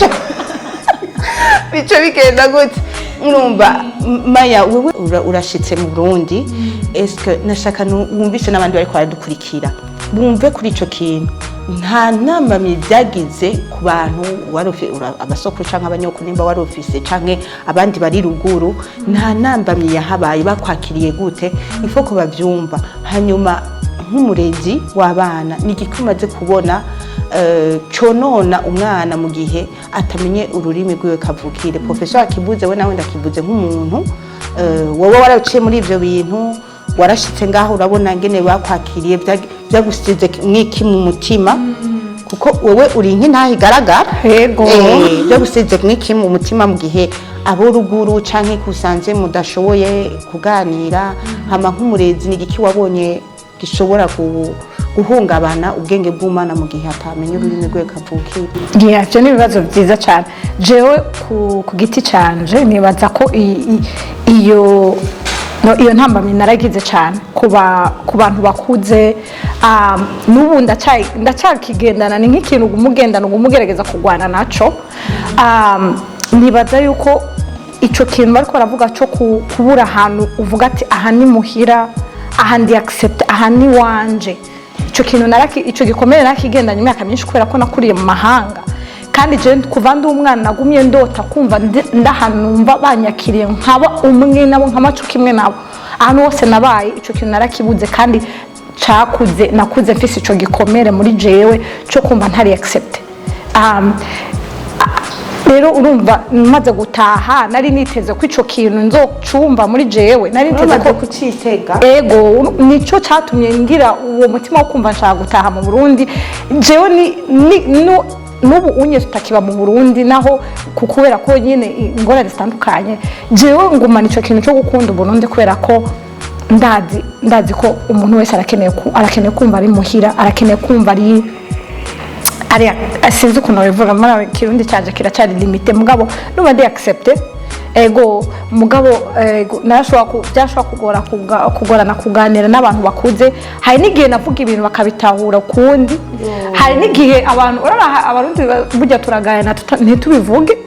bice bigenda gute? Urumva Maya, wewe urashitse mu Burundi, eske nashaka wumvise n'abandi bariko baradukurikira bumve kuri ico kintu. Nta ntambamyi byagize ku bantu wari abasokuru canke abanyokuru, nimba wari ufise, canke abandi bari ruguru? Nta ntambamyi yahabaye? Bakwakiriye gute? Ifo ko bavyumva. Hanyuma nk'umurezi w'abana, ni igiki umaze kubona conona umwana mu gihe atamenye ururimi rwiwe kavukire? Professeur akibuze, we nawe ndakibuze nk'umuntu wowe waraciye muri ivyo bintu, warashitse ngaho, urabona ngene bakwakiriye, byagusize mwiki mu mutima? Kuko wowe uri nk'intahe igaragara. Yego. Byagusize mwiki mu mutima mu gihe abo ruguru canke kusanze mudashoboye kuganira? Hama nk'umurezi, ni igiki wabonye gishobora guhungabana ubwenge bw'umwana mu gihe atamenya ururimi rwe kavukire? Yeah, ibyo ni ibibazo byiza cyane. Jewe ku giti canje nibaza ko iyo no, iyo ntambamyi naragize cyane ku bantu bakuze. N'ubu ndacyakigendana, ni nk'ikintu uguma ugendana, uguma ugerageza kurwana naco. Nibaza yuko ico kintu bariko baravuga cyo kubura ahantu uvuga ati: "Aha ni muhira, aha ndi accepté, aha ni wanje." Ico kintu ico gikomere narakigendanye imyaka myinshi kubera ko nakuriye mu mahanga, kandi je kuva ndi umwana nagumye ndota kumva ndahantu numva banyakiriye, nkaba umwe nabo, nkamaco kimwe nabo ahantu hose nabaye. Ico kintu narakibuze, kandi cakuze, nakuze mfise ico gikomere muri jewe cyo kumva ntari accepté. Rero urumva, maze gutaha nari niteze ko ico kintu nzocumva muri jewe, nari niteze Uramaze ko kucitega. Ego, nicyo cyatumye ngira uwo mutima wo kumva nshaka gutaha mu Burundi. Jewe ni n'ubu unye tutakiba mu Burundi naho, kubera ko nyine ingorane zitandukanye, jewe ngumana ico kintu cyo gukunda Uburundi, kubera ko ndazi ko umuntu wese arakeneye kumva ari muhira, arakeneye kumva ari, sinzi ukuntu bivuga muri Kirundi cyanje, kiracyari limité, mugabo numva ndi accepté. Ego, mugabo ego, narashobora byashobora kugorana kuganira n'abantu bakuze. Hari n'igihe navuga ibintu bakabitahura ukundi. Hari n'igihe abantu, urabona Abarundi burya turaganira ntitubivuge.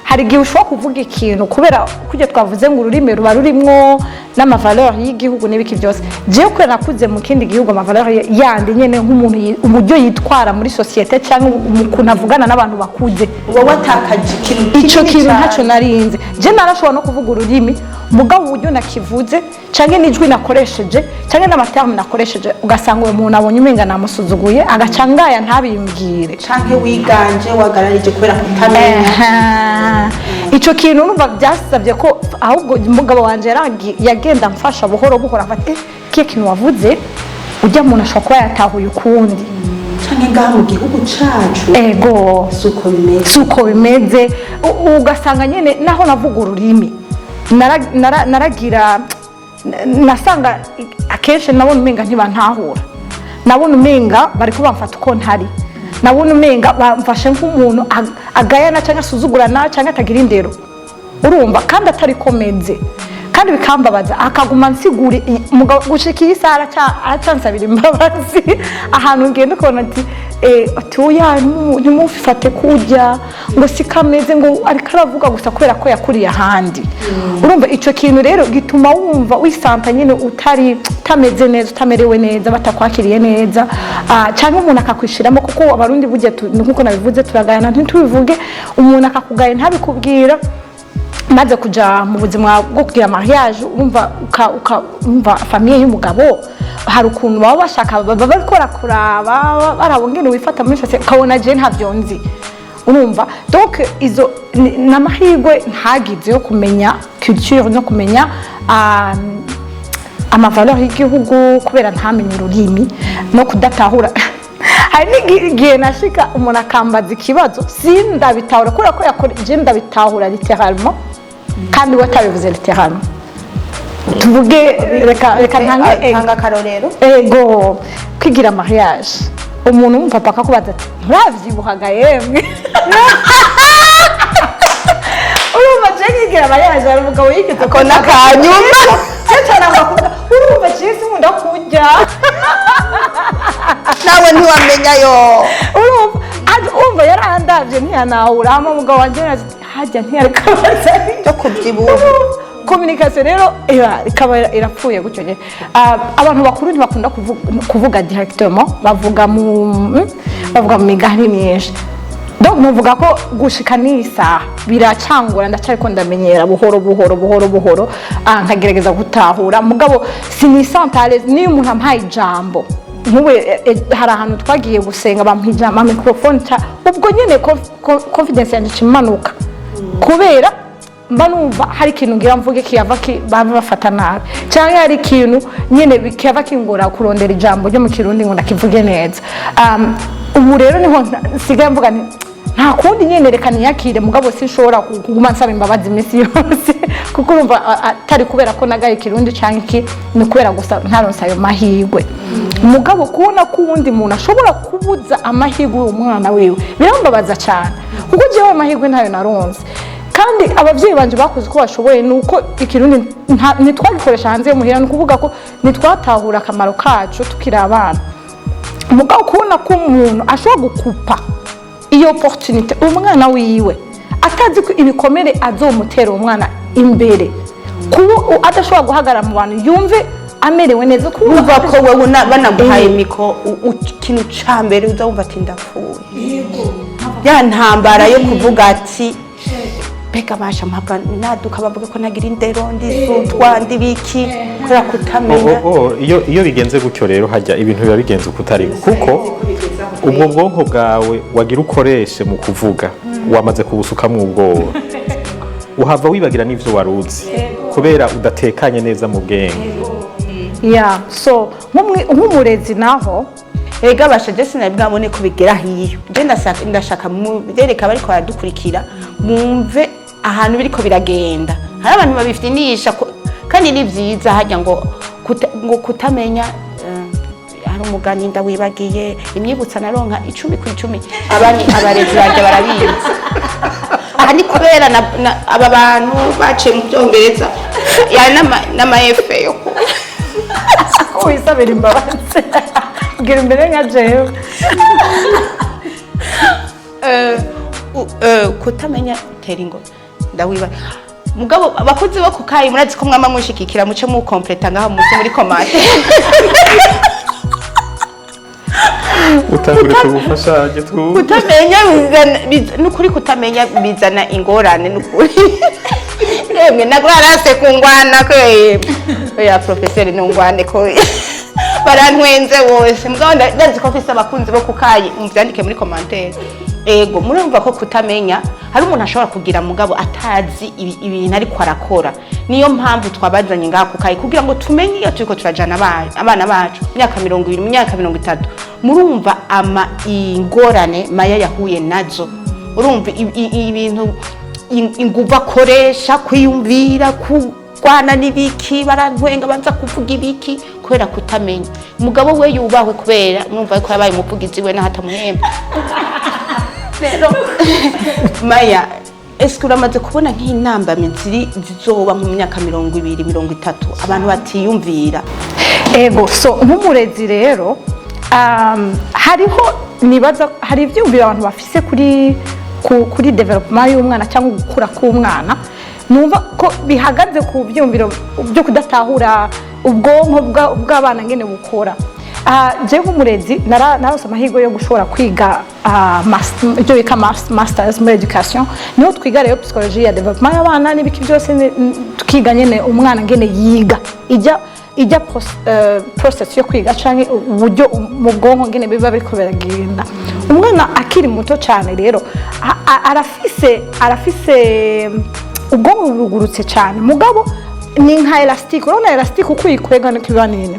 Hari igihe ushobora kuvuga ikintu, kubera kujya twavuze ngo ururimi ruba rurimwo n'ama valeurs y'igihugu n'ibiki byose. Jewe kubera nakuze mu kindi gihugu, ama valeurs yandi nyene, nk'umuntu uburyo yitwara muri société cyangwa ukuntu avugana n'abantu bakuze, Uba watakaje ikintu ico kinini kintu cane. Ntacyo narinze. Je narashobora no kuvuga ururimi, mugabo uburyo nakivuze canke n'ijwi nakoresheje canke n'ama termes nakoresheje, ugasanga uwo muntu abonye umenga namusuzuguye, agaca ngaya ntabimbwire. Canke wiganje wagararije kubera kutamenya. Aha. Ico kintu numva byasabye ko ahubwo umugabo wanje yagenda amfasha buhoro buhoro, afata kiya kintu wavuze, ujya muntu ashobora kuba yatahuye ukundi. Canke ngaha mu gihugu cacu si uko bimeze. Si uko bimeze. Ugasanga nyine naho navuga ururimi, naragira nasanga akenshi nabona umenga ntibantahura, nabona umenga bariko bamfata uko ntari, nabona umenga bamfashe nk'umuntu agayana cyangwa asuzugurana cyangwa atagira indero, urumva, kandi atari komeze, kandi bikambabaza, akaguma nsigura umugabo gushika iyi saha aracansabira imbabazi. Ahantu ngenda ukabona ati ati: "Oya, ntimufate kurya ngo si kameze," ngo ariko aravuga gusa kubera ko yakuriye ahandi. Urumva ico kintu rero gituma wumva wisanta nyine utari, utameze neza, utamerewe neza, batakwakiriye neza, cyangwa umuntu akakwishiramo, kuko Abarundi burya nkuko nabivuze turagayana ntitubivuge, umuntu akakugaya ntabikubwira. Maze kuja mu buzima bwo kugira mariage, urumva umva famille y'umugabo hari ukuntu baba bashaka, baba bariko barakuraba, baraba ingene wifata muri société, ukabona je ntavyo nzi, urumva. Donc izo ni amahirwe ntagize yo kumenya culture no kumenya ama valeurs y'igihugu, kubera ntamenye ururimi no kudatahura. Hari n'igihe nashika umuntu akambaza ikibazo sindabitahura, kubera ko yakora je ndabitahura littéralement kandi we atabivuze littéralement. Tuvuge, reka ntange Tanga akarorero. Ego, kwigira mariage, umuntu w'umupapa akakubaza ati: "Nturavyibuhaga yemwe?" Urumva, je nkigira mariage hari umugabo yigeze Ako n'akanyuma. cyane kuvuga, urumva, je sinkunda kurya. Nawe ntiwamenya yo. Urumva, urumva yarandavye ntiyanahura. Hama umugabo wanje yarazi ati, hajya ntiyariko abaza Cyo kubyibuha. Communication rero ikaba irapfuye gutyo nyine. Abantu bakuru ntibakunda kuvuga directement, bavuga mu migani myinshi. Donc muvuga ko gushika n'isaha biracangura, ndacyariko ndamenyera buhoro buhoro buhoro buhoro, nkagerageza gutahura, mugabo sinisantare. Niyo umuntu ampaye ijambo nk'ubu, hari ahantu twagiye gusenga, bampa ijambo, microphone, ubwo nyene confidence yanjye ica imanuka, kubera mba numva hari ikintu ngira mvuge kiyava baba bafata nabi, cyangwa hari ikintu nyine kiyava kingora kurondera ijambo ryo mu Kirundi ngo ndakivuge neza. Ubu rero niho nsigaye mvuga nti nta kundi nyine, reka niyakire, mugabo sinshobora kuguma nsaba imbabazi iminsi yose, kuko urumva atari kubera ko nagaye Ikirundi cyangwa iki, ni kubera gusa ntaronse ayo mahirwe. Mugabo kubona ko uwundi muntu ashobora kubuza amahirwe uwo mwana wiwe birambabaza cyane, kuko jewe ayo mahirwe ntayo naronse, kandi ababyeyi banje bakoze uko bashoboye. Ni uko Ikirundi ntitwagikoresha hanze yo muhira, ni ukuvuga ko ntitwatahura akamaro kacu tukiri abana. Mugabo kubona ko umuntu ashobora gukupa iyo opportunité umwana wiwe, atazi ko ibikomere azomutera uwo mwana imbere, kuba adashobora guhagarara mu bantu yumve amerewe neza, kuba Wumva ko wewe banaguhaye micro, ikintu ca mbere uza wumva ati ndapfuye, ya ntambara yo kuvuga ati mbega basha mpava naduka bavuga ko nagira indero, ndisutwa, ndibiki, kubera kutamenya. Oh, iyo bigenze gutyo rero, hajya ibintu biba bigenze uko utari, kuko ubwo bwonko bwawe wagira ukoreshe mu kuvuga wamaze kubusukamwo ubwoba, uhava wibagira n'ivyo wari uzi kubera udatekanye neza mu bwenge. Yeah, so nk'umurezi naho, Erega basha, je sinari bwabone ko bigera hiyo. Je ndashaka mubereka bariko baradukurikira mumve ahantu biriko biragenda. Hari abantu babifitinisha kandi ni vyiza hajya ngo ngo kutamenya, hari umugani ndawibagiye, imyibutsa naronka 10 ku 10. Abani abarezi banje barabizi. Aha ni kubera aba bantu baciye mu Byongereza ya n'ama efe yo wisabira imbabazi bwira imbere nka jewe. Kutamenya tera ingo ndawiba. Mugabo abakozi bo kukayi, murazi ko mwama mushikikira, muce mu completa ngaho muce muri commentaire. Utangure tugufashanye twumve. Kutamenya bizana nukuri, kutamenya bizana ingorane nukuri. Yemwe, nagwarase kungwana ko oya professeur ntungwane ko barantwenze bose. Mugabo ndazi ko mfise abakunzi bo kukayi, muvyandike muri commentaire. Ego, murumva ko kutamenya hari umuntu ashobora kugira, mugabo atazi ibintu ariko arakora. Niyo mpamvu twabazanye ngaha kukayi, kugira ngo tumenye iyo turiko turajana abana bacu imyaka 20, imyaka 30. Murumva ama ingorane Maya yahuye nazo, urumva ibintu inguvu akoresha kwiyumvira kurwana n'ibiki, barantwenga, banza kuvuga ibiki, kubera kutamenya. Umugabo we yubahwe, kubera mwumva ko yabaye umuvugizi we naho atamuhemba. Rero Maya, ese uramaze kubona nk'intambamyi ziri zizoba mu myaka 20, 30, abantu batiyumvira? Ego, so nk'umurezi rero, hariho nibaza hari ibyumviro abantu bafise kuri développement y'umwana cyangwa gukura k'umwana, numva ko bihagaze ku byumviro byo kudatahura ubwonko bw'abana ngene bukora. Jewe nk'umurezi narose amahirwe yo gushobora kwiga ibyo bita masters muri education. Niho twiga rero psychologie ya développement y'abana n'ibiki byose, tukiga nyene umwana ngene yiga, ijya process yo kwiga canke uburyo mu bwonko ngene biba biriko biragenda. Umwana akiri muto cyane rero arafise ubwonko bugurutse cyane, mugabo ni nka élastique. Urabona élastique uko uyikwega niko iba nini.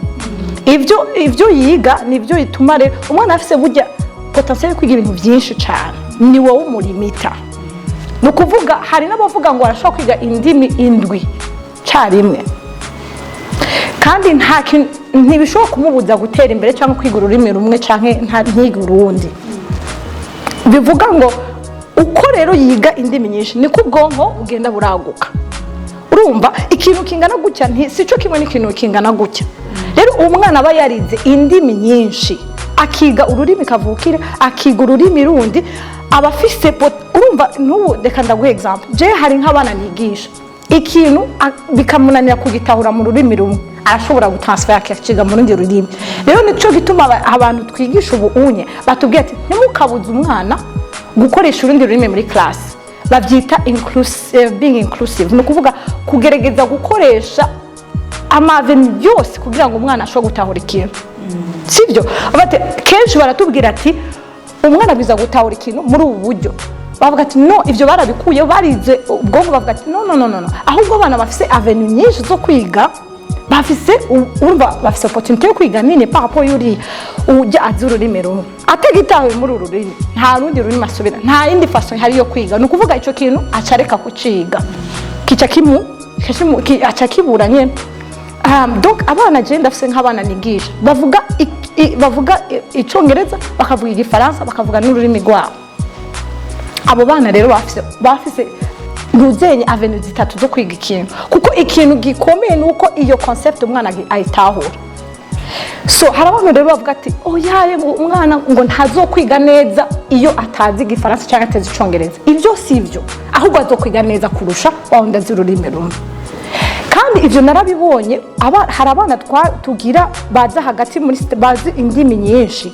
Ibyo yiga nibyo bituma rero umwana afise burya potentiel yo kwiga ibintu byinshi cyane, ni wowe umulimita. Ni ukuvuga hari n'abavuga ngo arashobora kwiga indimi indwi cyarimwe, kandi nta kintu ntibishobora kumubuza gutera imbere cyangwa kwiga ururimi rumwe cyangwa ntige urundi. Bivuga ngo uko rero yiga indimi nyinshi niko ubwonko bugenda buraguka. Urumva ikintu kingana gutya si cyo kimwe n'ikintu kingana gutya. Rero uwo mwana aba yarize indimi nyinshi, akiga ururimi kavukire, akiga ururimi rundi, aba afise urumva n'ubu reka ndaguha example. Je hari nk'abana nigisha Ikintu bikamunanira kugitahura mu rurimi rumwe, arashobora gutransfera akakiga mu rundi rurimi. Rero nico gituma abantu twigisha ubu unye batubwiye ati ntimukabuze umwana gukoresha urundi rurimi muri classe. Babyita being inclusive, ni ukuvuga kugerageza gukoresha ama avenues yose kugira ngo umwana ashobore gutahura ikintu, sibyo? Bati kenshi baratubwira ati umwana biza gutahura ikintu muri ubu buryo. Bavuga ati no, ibyo barabikuye, barize ubwonko, bavuga ati no, no, no, no, no. Ahubwo abana bafise avenues nyinshi zo kwiga, bafise urumva bafise opportunité yo kwiga nini par rapport y'uriya ujya azi ururimi rumwe. Atagitahuye muri uru rurimi, nta rundi rurimi asubira, nta yindi façon ihari yo kwiga. Ni ukuvuga icyo kintu acareka kuciga, kica aca kibura nyene. Donc abana, je ndafise nk'abana nigisha bavuga icongereza, bakavuga igifaransa, bakavuga n'ururimi rwabo. Abo bana rero bafise ntuzenye avenues zitatu zo kwiga ikintu, kuko ikintu gikomeye ni uko iyo concept umwana ayitahura. So hari abantu rero bavuga ati oyaye, ngo umwana ngo ntazokwiga neza iyo atazi igifaransa cyangwa atazi icongereza. Ibyo si byo, ahubwo azokwiga neza kurusha wa wundi azi ururimi rumwe. Kandi ibyo narabibonye, hari abana tugira baza hagati muri bazi indimi nyinshi,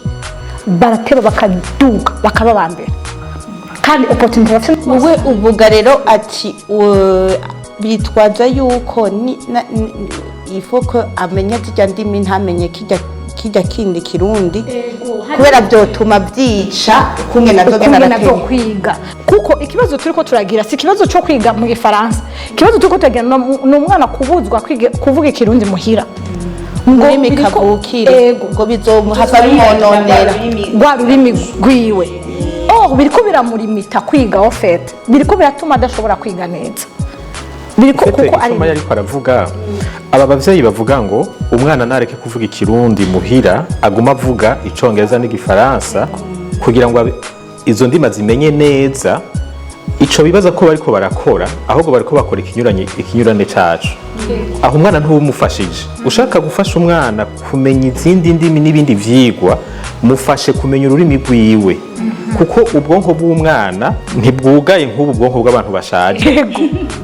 barateba bakaduga bakaba ba mbere, kandi opportunity bafite. Wowe uvuga rero ati bitwaza yuko il faut ko amenya zirya ndimi, ntamenye kijya kindi kirundi, kubera byotuma byica ukunge navyo genda ukungene navyo aratera. Kwiga, kuko ikibazo turiko turagira si ikibazo cyo kwiga mu gifaransa. Ikibazo turiko turagira ni umwana kubuzwa kuvuga ikirundi muhira ngo ururimi kavukire. Ego. Ngo bizomuhava bimwononera rwa rurimi rwiwe. Oh, biriko biramurimita kwiga, au fait biriko biratuma adashobora kwiga neza, biriko Fete kuko ari icyo Maya ariko aravuga, aba bavyeyi bavuga ngo umwana nareke kuvuga ikirundi muhira, aguma avuga icongereza n'igifaransa kugira ngo izo ndimi azimenye neza, ico bibaza ko bariko barakora, ahubwo bariko bakora ikinyuranye, ikinyurane cacu. Aho umwana ntubumufashije. Ushaka gufasha umwana kumenya izindi ndimi n'ibindi vyigwa, mufashe kumenya ururimi rwiwe, kuko ubwonko bw'umwana ntibwugaye nk'ubu bwonko bw'abantu bashaje.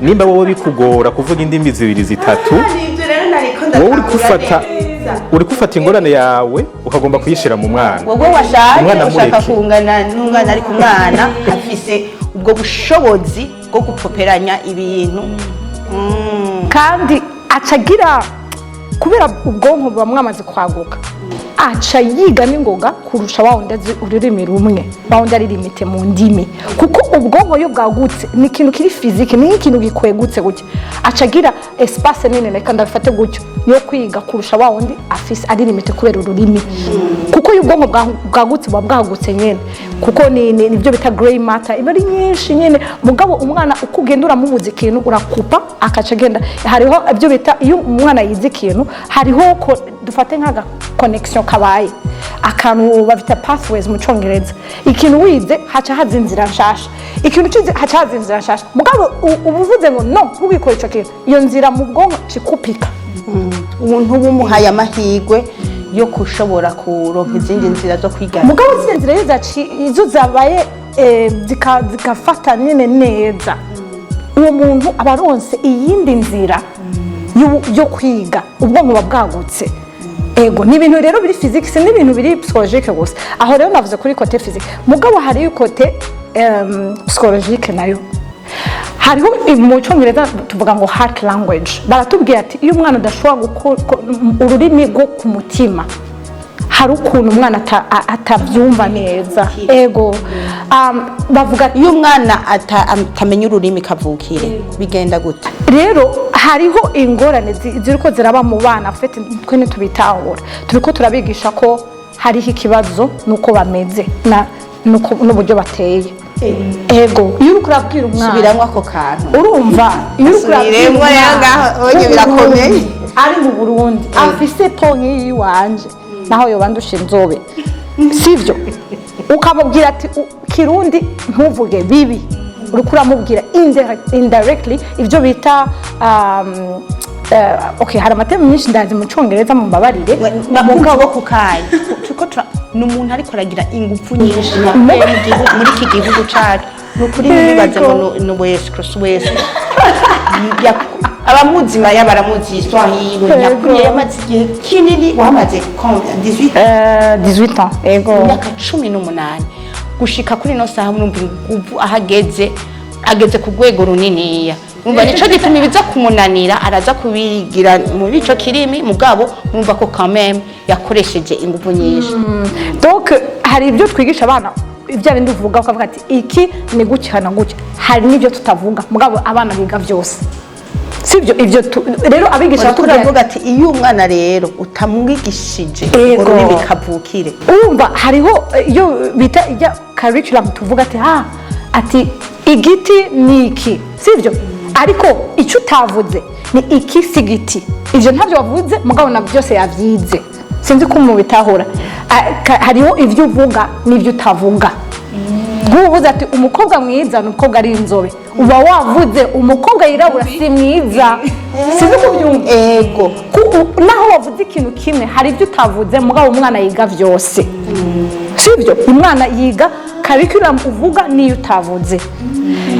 Nimba wowe bikugora kuvuga indimi zibiri, zitatu, wowe uri gufata ingorane yawe ukagomba kuyishira mu mwana. Wowe washaje Umwana ushaka mureke. kungana n'umwana, ariko umwana afise ubwo bushobozi bwo gupoperanya ibintu. Kandi acagira, kubera ubwonko buba mwamaze kwaguka, aca yiga n'ingoga kurusha wa wundi azi ururimi rumwe, wa wundi ari limité mu ndimi, kuko ubwonko iyo bwagutse ni ikintu kiri physique, ni nk'ikintu gikwegutse gutya, aca agira espace nini, reka ndabifate gutyo, yo kwiga kurusha wa wundi afise ari limité kubera ururimi, kuko iyo ubwonko bwagutse buba bwagutse nyene, kuko ni nibyo bita grey matter, iba ari nyinshi nyene. Mugabo umwana uko ugenda uramubuza ikintu, urakupa, akaca agenda. Hariho ibyo bita iyo umwana yize ikintu, hariho ko dufate nk'aga connection kabaye, akantu bafita pathways mu congereza. Ikintu wize haca haza inzira nshasha, ikintu ucize haca haza inzira nshasha. Mugabo uba uvuze ngo no, ntugikore ico kintu, iyo nzira mu bwonko cikupika. Umuntu uba umuhaye amahirwe yo kushobora kuronka izindi nzira zo kwiga. Mugabo ziriya nzira iyo izo zabaye zigafata nyine neza, uwo muntu aba aronse iyindi nzira yo kwiga, ubwonko buba bwagutse. Ego, ni ibintu rero biri physique, si n'ibintu biri psychologique gusa. Aho rero navuze kuri côté physique, mugabo hariyo côté psychologique nayo. Hariho mu cyongereza tuvuga ngo heart language. Baratubwira ati iyo umwana adashobora ururimi rwo ku mutima, hari ukuntu umwana atabyumva neza. Ego, bavuga Iyo umwana atamenya ururimi kavukire bigenda gute? Rero hariho ingorane ziriko ziraba mu bana fete, twe ntitubitahura. Turiko turabigisha ko hariho ikibazo nuko bameze na n'uburyo bateye. Ego, iyo uriko urabwira umwana Subiramwo ako kantu. Urumva, iyo uriko urabwira Subiremwo rero umwana ngaho, onye birakomeye. ari mu Burundi afise peau nk'iyi iwanje, naho yoba ndusha inzobe, sivyo? Ukamubwira ati kirundi ntuvuge bibi, uriko uramubwira indirectly ibyo bita okay, hari ama termes menshi ndazi mu cyongereza, mumbabarire. Mugabo bo kukayi turiko ni umuntu ariko aragira ingufu nyinshi mu gihugu, muri iki gihugu cacu. Ni ukuri ntibibaze ngo ni wese cross wese. Abamuzi Maya baramuzi histoire yiwe. Yakuriye, yamaze igihe kinini. Wamaze combien? 18? 18 ans, ego. Imyaka 18 gushika kuri ino saha, murumva inguvu aho ageze, ageze ku rwego runiniya. Umva, nico gituma ibiza kumunanira araza kubigira muri ico kirimi, mugabo murumva ko quand même yakoresheje inguvu nyinshi. Donc hari ibyo twigisha abana, ibya bindi uvuga ukavuga ati iki ni gutya na gutya. Hari n'ibyo tutavuga, mugabo abana biga byose, sibyo? Ibyo rero abigisha Uriko batubwira. uravuga ati iyo umwana rero utamwigishije ururimi kavukire. Urumva hariho iyo bita ijya curriculum, tuvuga ati ha ati igiti ni iki, sibyo? Ariko icyo utavuze ni iki si igiti, ibyo ntabyo wavuze, mugabo na byose yabyize. Sinzi ko mubitahura. Hariho ibyo uvuga n'ibyo utavuga. Nk'ubu uvuze ati umukobwa mwiza ni umukobwa ari inzobe, uba wavuze umukobwa yirabura si mwiza. Sinzi ko ubyumva. Ego. Naho wavuze ikintu kimwe, hari ibyo utavuze, mugabo umwana yiga byose, sibyo? Umwana yiga curriculum uvuga n'iyo utavuze.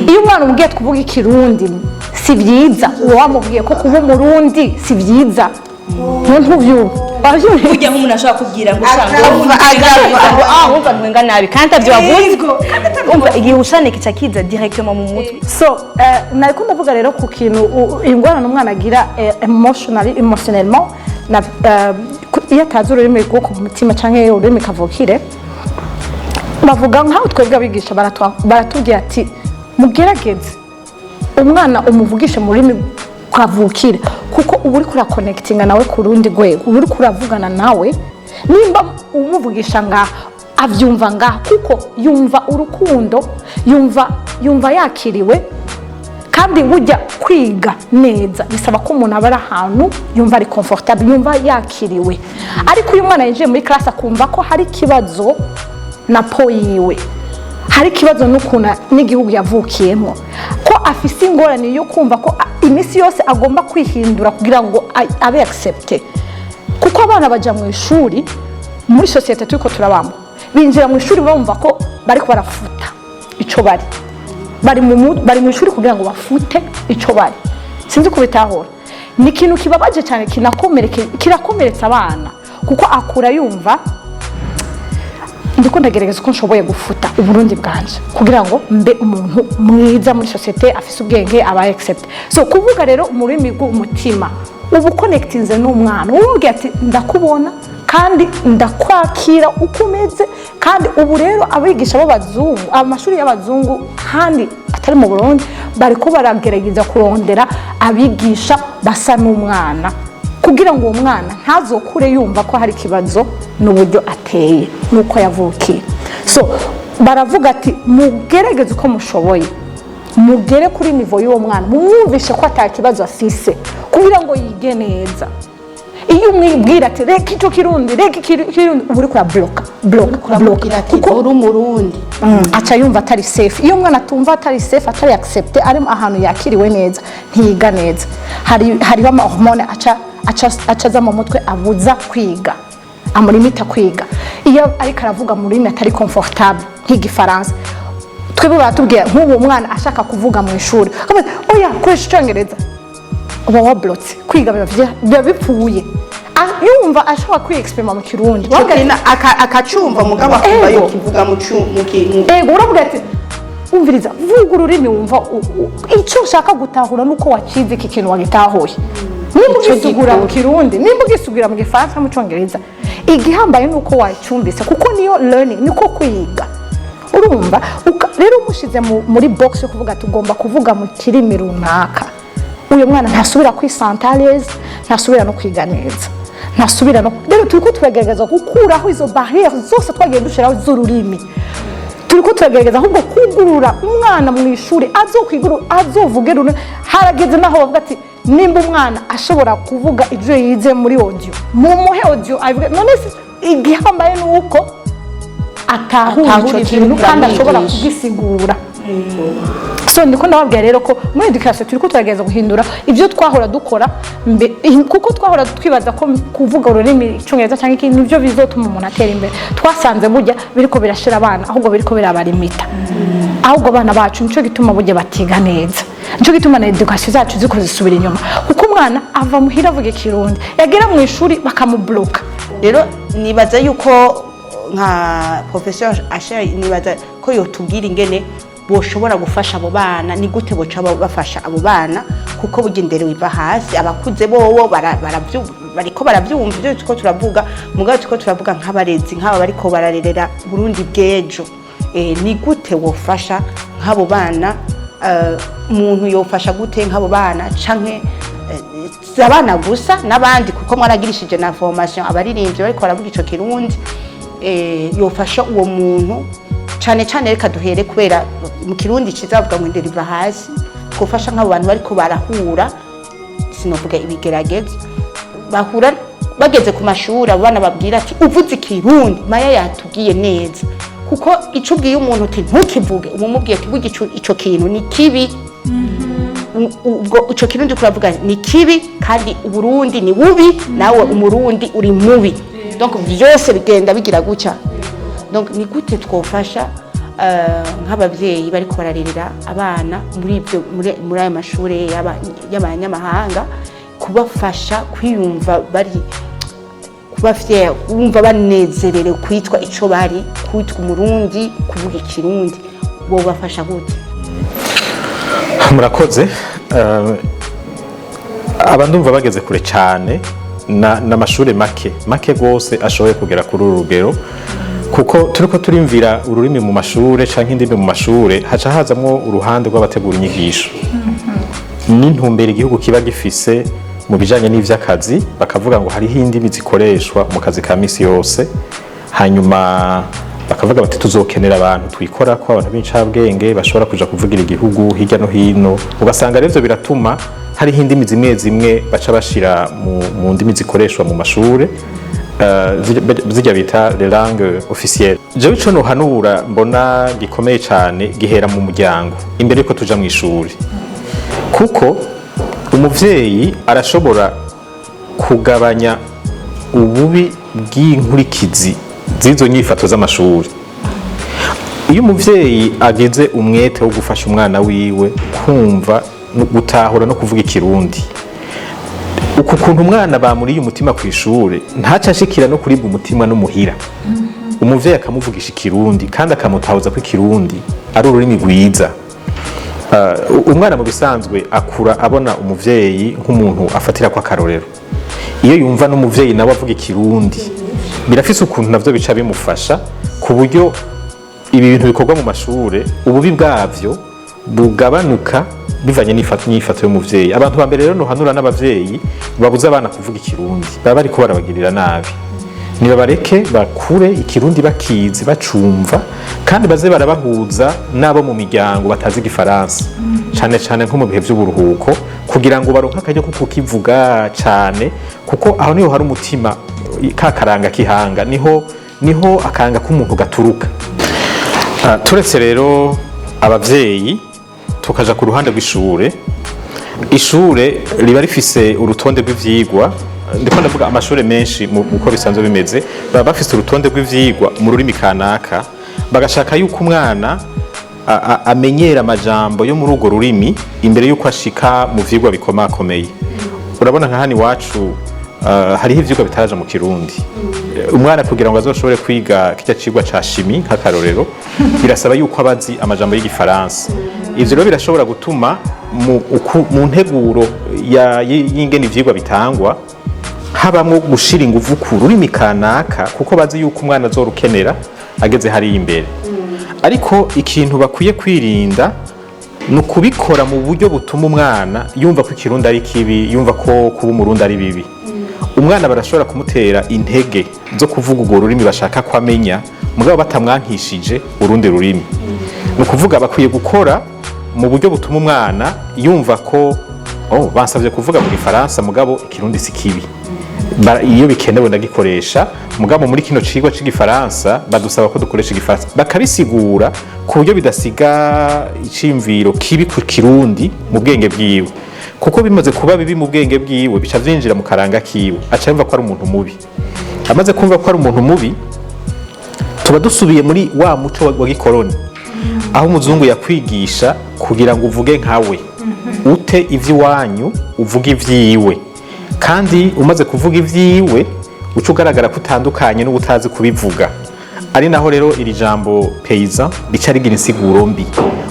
Iyo umwana umubwiye kuvuga ikirundi si byiza, uba wamubwiye ko kuba umurundi si byiza. Ntubyumva? Wabyumva? Burya nk'umuntu ashobora kubwira ngo ushanga Agava. Wumva ntwenga nabi kandi atabyo wavuze, umva igihe ushane kica kiza directement mu mutwe. So nariko ndavuga rero ku kintu ingorane umwana agira emotionally, emotionnellement na iyo atazi ururimi rwo ku mutima canke ururimi kavukire. Bavuga nkaho twebwe abigisha baratubwira ati mugerageze umwana umuvugishe mu rurimi kavukire, kuko uba uriko urakonekitinga nawe ku rundi rwego, uba uriko uravugana nawe. Nimba umuvugisha ngaha, avyumva ngaha, kuko yumva urukundo, yumva yakiriwe. Kandi burya kwiga neza bisaba ko umuntu aba ari ahantu yumva ari comfortable, yumva yakiriwe. Ariko iyo umwana yinjiye muri classe akumva ko hari ikibazo na peau yiwe, hari ikibazo n'ukuntu n'igihugu yavukiyemo, ko afise ingorane yo kumva ko iminsi yose agomba kwihindura kugira ngo abe accepté, kuko abana bajya mu ishuri, muri sosiyete turiko turabamo, binjira mu ishuri bumva ko bariko barafuta ico bari bari mu bari mu ishuri kugira ngo bafute ico bari. Sinzi kubitahura. Ni ikintu kibabaje cyane, kirakomeretsa abana, kuko akura yumva ndiko ndagerageza uko nshoboye gufuta uburundi bwanje kugira ngo mbe umuntu mwiza muri sosiyete, afise ubwenge, aba accepté. So kuvuga rero mu rurimi rw'umutima, uba ukonekitinze n'umwana, umubwiye ati ndakubona kandi ndakwakira uko umeze. Kandi ubu rero abigisha b'abazungu, amashuri y'abazungu kandi atari mu Burundi, bariko baragerageza kurondera abigisha basa n'umwana, kugira ngo uwo mwana ntazokure yumva ko hari ikibazo n'uburyo ateye n'uko yavukiye. So baravuga ati mugerageze uko mushoboye mugere kuri niveau y'uwo mwana, mumwumvishe ko ata kibazo afise, kugira ngo yige neza. Iyo umwibwira ati reka icyo kirundi, reka ikirundi, uba uriko urabloka, bloka, bloka. Uramubwira ati Kuko uri umurundi. Aca yumva atari safe. Iyo umwana atumva atari safe, atari accepté, ari ahantu yakiriwe neza, ntiyiga neza. Hariho ama hormone aca aza mu mutwe abuza kwiga, amurimita kwiga. Iyo ariko aravuga mu rurimi atari comfortable, nk'igifaransa, twebwe baratubwira nk'ubu umwana ashaka kuvuga mu ishuri, akavuga, oya, koresha icyongereza, uba wablotse kwiga, biba bipfuye. Yumva ashobora kwiexprima mu kirundi. Ico kintu akacumva, mugabo akumva Ego. yokivuga mu Ego, uravuga ati umviriza, vuga ururimi wumva icyo ushaka gutahura nuko wakize iki kintu wagitahuye. Nimba ugisugura mu kirundi, nimba ugisugura mu gifaransa, mu cyongereza, igihambaye ni uko wacyumvise, kuko niyo learning, niko kwiga. Urumva rero umushize muri box yo kuvuga ati ugomba kuvuga mu kirimi runaka, uyu mwana ntasubira kwisanta à l'aise, ntasubira no kwiga neza, ntasubira no. Rero turiko turagerageza gukuraho izo barrière zose twagiye dushiraho z'ururimi. Turiko turagerageza ahubwo kugurura umwana mu ishuri, azokwiguru, azovuge rurimi. Harageze naho bavuga ati nimba umwana ashobora kuvuga ibyo yize muri audio, mumuhe audio abivuge. None se igihambaye ni uko atahura Atahura ico ivyo kintu kandi ashobora uramwigisha. kugisigura. So ndiko ndababwira rero ko muri education turiko turagerageza guhindura ibyo twahora dukora kuko twahora twibaza ko kuvuga ururimi icyongereza cyangwa ikindi nibyo bizotuma umuntu atera imbere. Twasanze burya biriko birashira abana, ahubwo biriko birabarimita ahubwo abana bacu. Nico gituma burya batiga neza. Nico gituma na éducation zacu ziko zisubira inyuma, kuko umwana ava muhira avuga Ikirundi, yagera mu ishuri bakamubloka. Rero nibaza yuko nka professeur Asher, nibaza ko yotubwira ingene boshobora gufasha abo bana, ni gute boca bafasha abo bana, kuko burya indero iva hasi. Abakuze bobo bariko baravyumva ivyo turiko turavuga, mugabo turiko turavuga nk'abarezi, nk'aba bariko bararerera Burundi bw'ejo. Ni gute wofasha nk'abo bana? Umuntu yofasha gute nk'abo bana, canke si abana gusa, n'abandi, kuko mwaragirishije na formation abaririmbyi bariko baravuga ico Kirundi? Yofasha uwo muntu cane cane, reka duhere, kubera mu Kirundi ciza bavuga ngo indero iva hasi, twofasha nk'abo bantu bariko barahura, sinovuga ibigeragezo bahura bageze ku mashuri, abo bana babwira ati: "Uvuze Ikirundi." Maya yatubwiye neza, kuko ico ubwiye umuntu uti: "Ntukivuge," uba umubwiye ati: "Burya ico kintu ni kibi." Ubwo ico Kirundi kuravuga ni kibi, kandi Uburundi ni bubi, nawe Umurundi uri mubi, donc vyose bigenda bigira gutya. Donc ni gute twofasha nk'abavyeyi bariko bararerera abana muri ibyo, muri ayo mashure y'abanyamahanga, kubafasha kwiyumva bari kuba fier, kumva banezerewe kwitwa ico bari, kwitwa Umurundi, kuvuga Ikirundi? Bobafasha gute? Murakoze. Aba ndumva bageze kure cyane, n'amashure make make gose ashoboye kugera kuri uru rugero, kuko turiko turimvira ururimi mu mashure canke indimi mu mashure, haca hazamwo uruhande rw'abategura inyigisho n'intumbero igihugu kiba gifise mu bijanye n'ivy'akazi, bakavuga ngo hariho indimi zikoreshwa mu kazi ka misi yose, hanyuma bakavuga bati: "Tuzokenera abantu twikora ko abantu b'incabwenge bashobora kuja kuvugira igihugu hirya no hino." Ugasanga rero ivyo biratuma hariho indimi zimwe zimwe baca bashira mu ndimi zikoreshwa mu mashure, zirya bita les langues officielles. Jewe ico nohanura mbona gikomeye cane gihera mu muryango imbere yuko tuja mw'ishuri, kuko umuvyeyi arashobora kugabanya ububi bw'inkurikizi z'izo nyifato z'amashuri. Iyo umuvyeyi agize umwete wo gufasha umwana wiwe kumva no gutahura no kuvuga Ikirundi, uku kuntu umwana bamuriye umutima ku ishure, ntaca ashikira no kuribwa umutima no muhira, umuvyeyi akamuvugisha Ikirundi kandi akamutahuza ko Ikirundi ari ururimi rwiza. Umwana mu bisanzwe akura abona umuvyeyi nk'umuntu afatira ko akarorero. Iyo yumva n'umuvyeyi nawe avuga Ikirundi, birafise ukuntu navyo bica bimufasha, ku buryo ibi bintu bikorwa mu mashure ububi bwavyo bugabanuka bivanye n'inyifato y'umuvyeyi. Abantu ba mbere rero nohanura n'abavyeyi babuza abana kuvuga Ikirundi, baba bariko barabagirira nabi. Nibabareke bakure Ikirundi bakizi, bacumva, kandi baze barabahuza n'abo mu miryango batazi Igifaransa, cane cane nko mu bihe vy'uburuhuko, kugira ngo baronke akaryo ko kukivuga cane, kuko aho niho hari umutima ka karanga kihanga, niho akanga k'umuntu gaturuka. Turetse rero abavyeyi, tukaja ku ruhande rw'ishure, ishure riba rifise urutonde rw'ivyigwa. Ndiko ndavuga amashure menshi uko bisanzwe bimeze, baba bafise urutonde rw'ivyigwa mu rurimi kanaka, bagashaka yuko umwana amenyera amajambo yo muri urwo rurimi imbere yuko ashika mu vyigwa bikomakomeye. Urabona nka hano iwacu hariho ivyigwa bitaraja mu Kirundi. Umwana kugira ngo azoshobore kwiga kirya cigwa ca chimie nk'akarorero, birasaba yuko abazi amajambo y'Igifaransa. Ivyo rero birashobora gutuma mu nteguro y'ingene ivyigwa bitangwa habamwo gushira inguvu ku rurimi kanaka, kuko bazi yuko umwana azorukenera ageze hariya imbere. Ariko ikintu bakwiye kwirinda ni ukubikora mu buryo butuma umwana yumva ko Ikirundi ari kibi, yumva ko kuba Umurundi ari bibi. Umwana barashobora kumutera intege zo kuvuga urwo rurimi bashaka ko amenya, mugabo batamwankishije urundi rurimi. Ni ukuvuga bakwiye gukora mu buryo butuma umwana yumva ko: "Oh, bansabye kuvuga mu Gifaransa, mugabo Ikirundi si kibi. Iyo bikenewe ndagikoresha, mugabo muri kino cigwa c'igifaransa badusaba ko dukoresha Igifaransa." Bakabisigura ku buryo bidasiga iciyumviro kibi ku Kirundi mu bwenge bwiwe, kuko bimaze kuba bibi mu bwenge bwiwe, bica vyinjira mu karanga kiwe, aca yumva ko ari umuntu mubi. Amaze kumva ko ari umuntu mubi, tuba dusubiye muri wa muco wa gikoroni, aho umuzungu yakwigisha kugira ngo uvuge nkawe. Ute ivy'iwanyu, uvuga ivyiwe, kandi umaze kuvuga ivyiwe uca ugaragara ko utandukanye n'ubutazi kubivuga. Ari naho rero iri jambo paysan rica rigira insiguro mbi.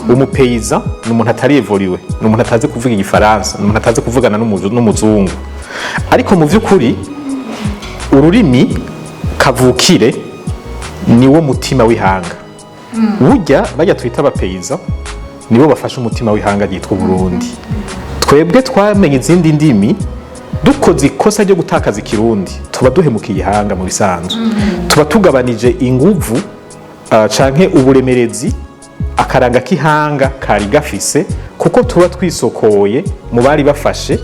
Umu paysan ni umuntu atari évolué, ni umuntu atazi kuvuga igifaransa, ni umuntu atazi kuvugana n'umuzungu. Ariko mu vy'ukuri ururimi kavukire niwo mutima w'ihanga. Burya bajya twita aba paysans nibo bafashe umutima w'ihanga ryitwa Burundi. Twebwe twamenye izindi ndimi, dukoze ikosa ryo gutakaza ikirundi, tuba duhemukiye ihanga. Mu bisanzwe tuba tugabanije inguvu canke uburemerezi akaranga k'ihanga kari gafise, kuko tuba twisokoye mu bari bafashe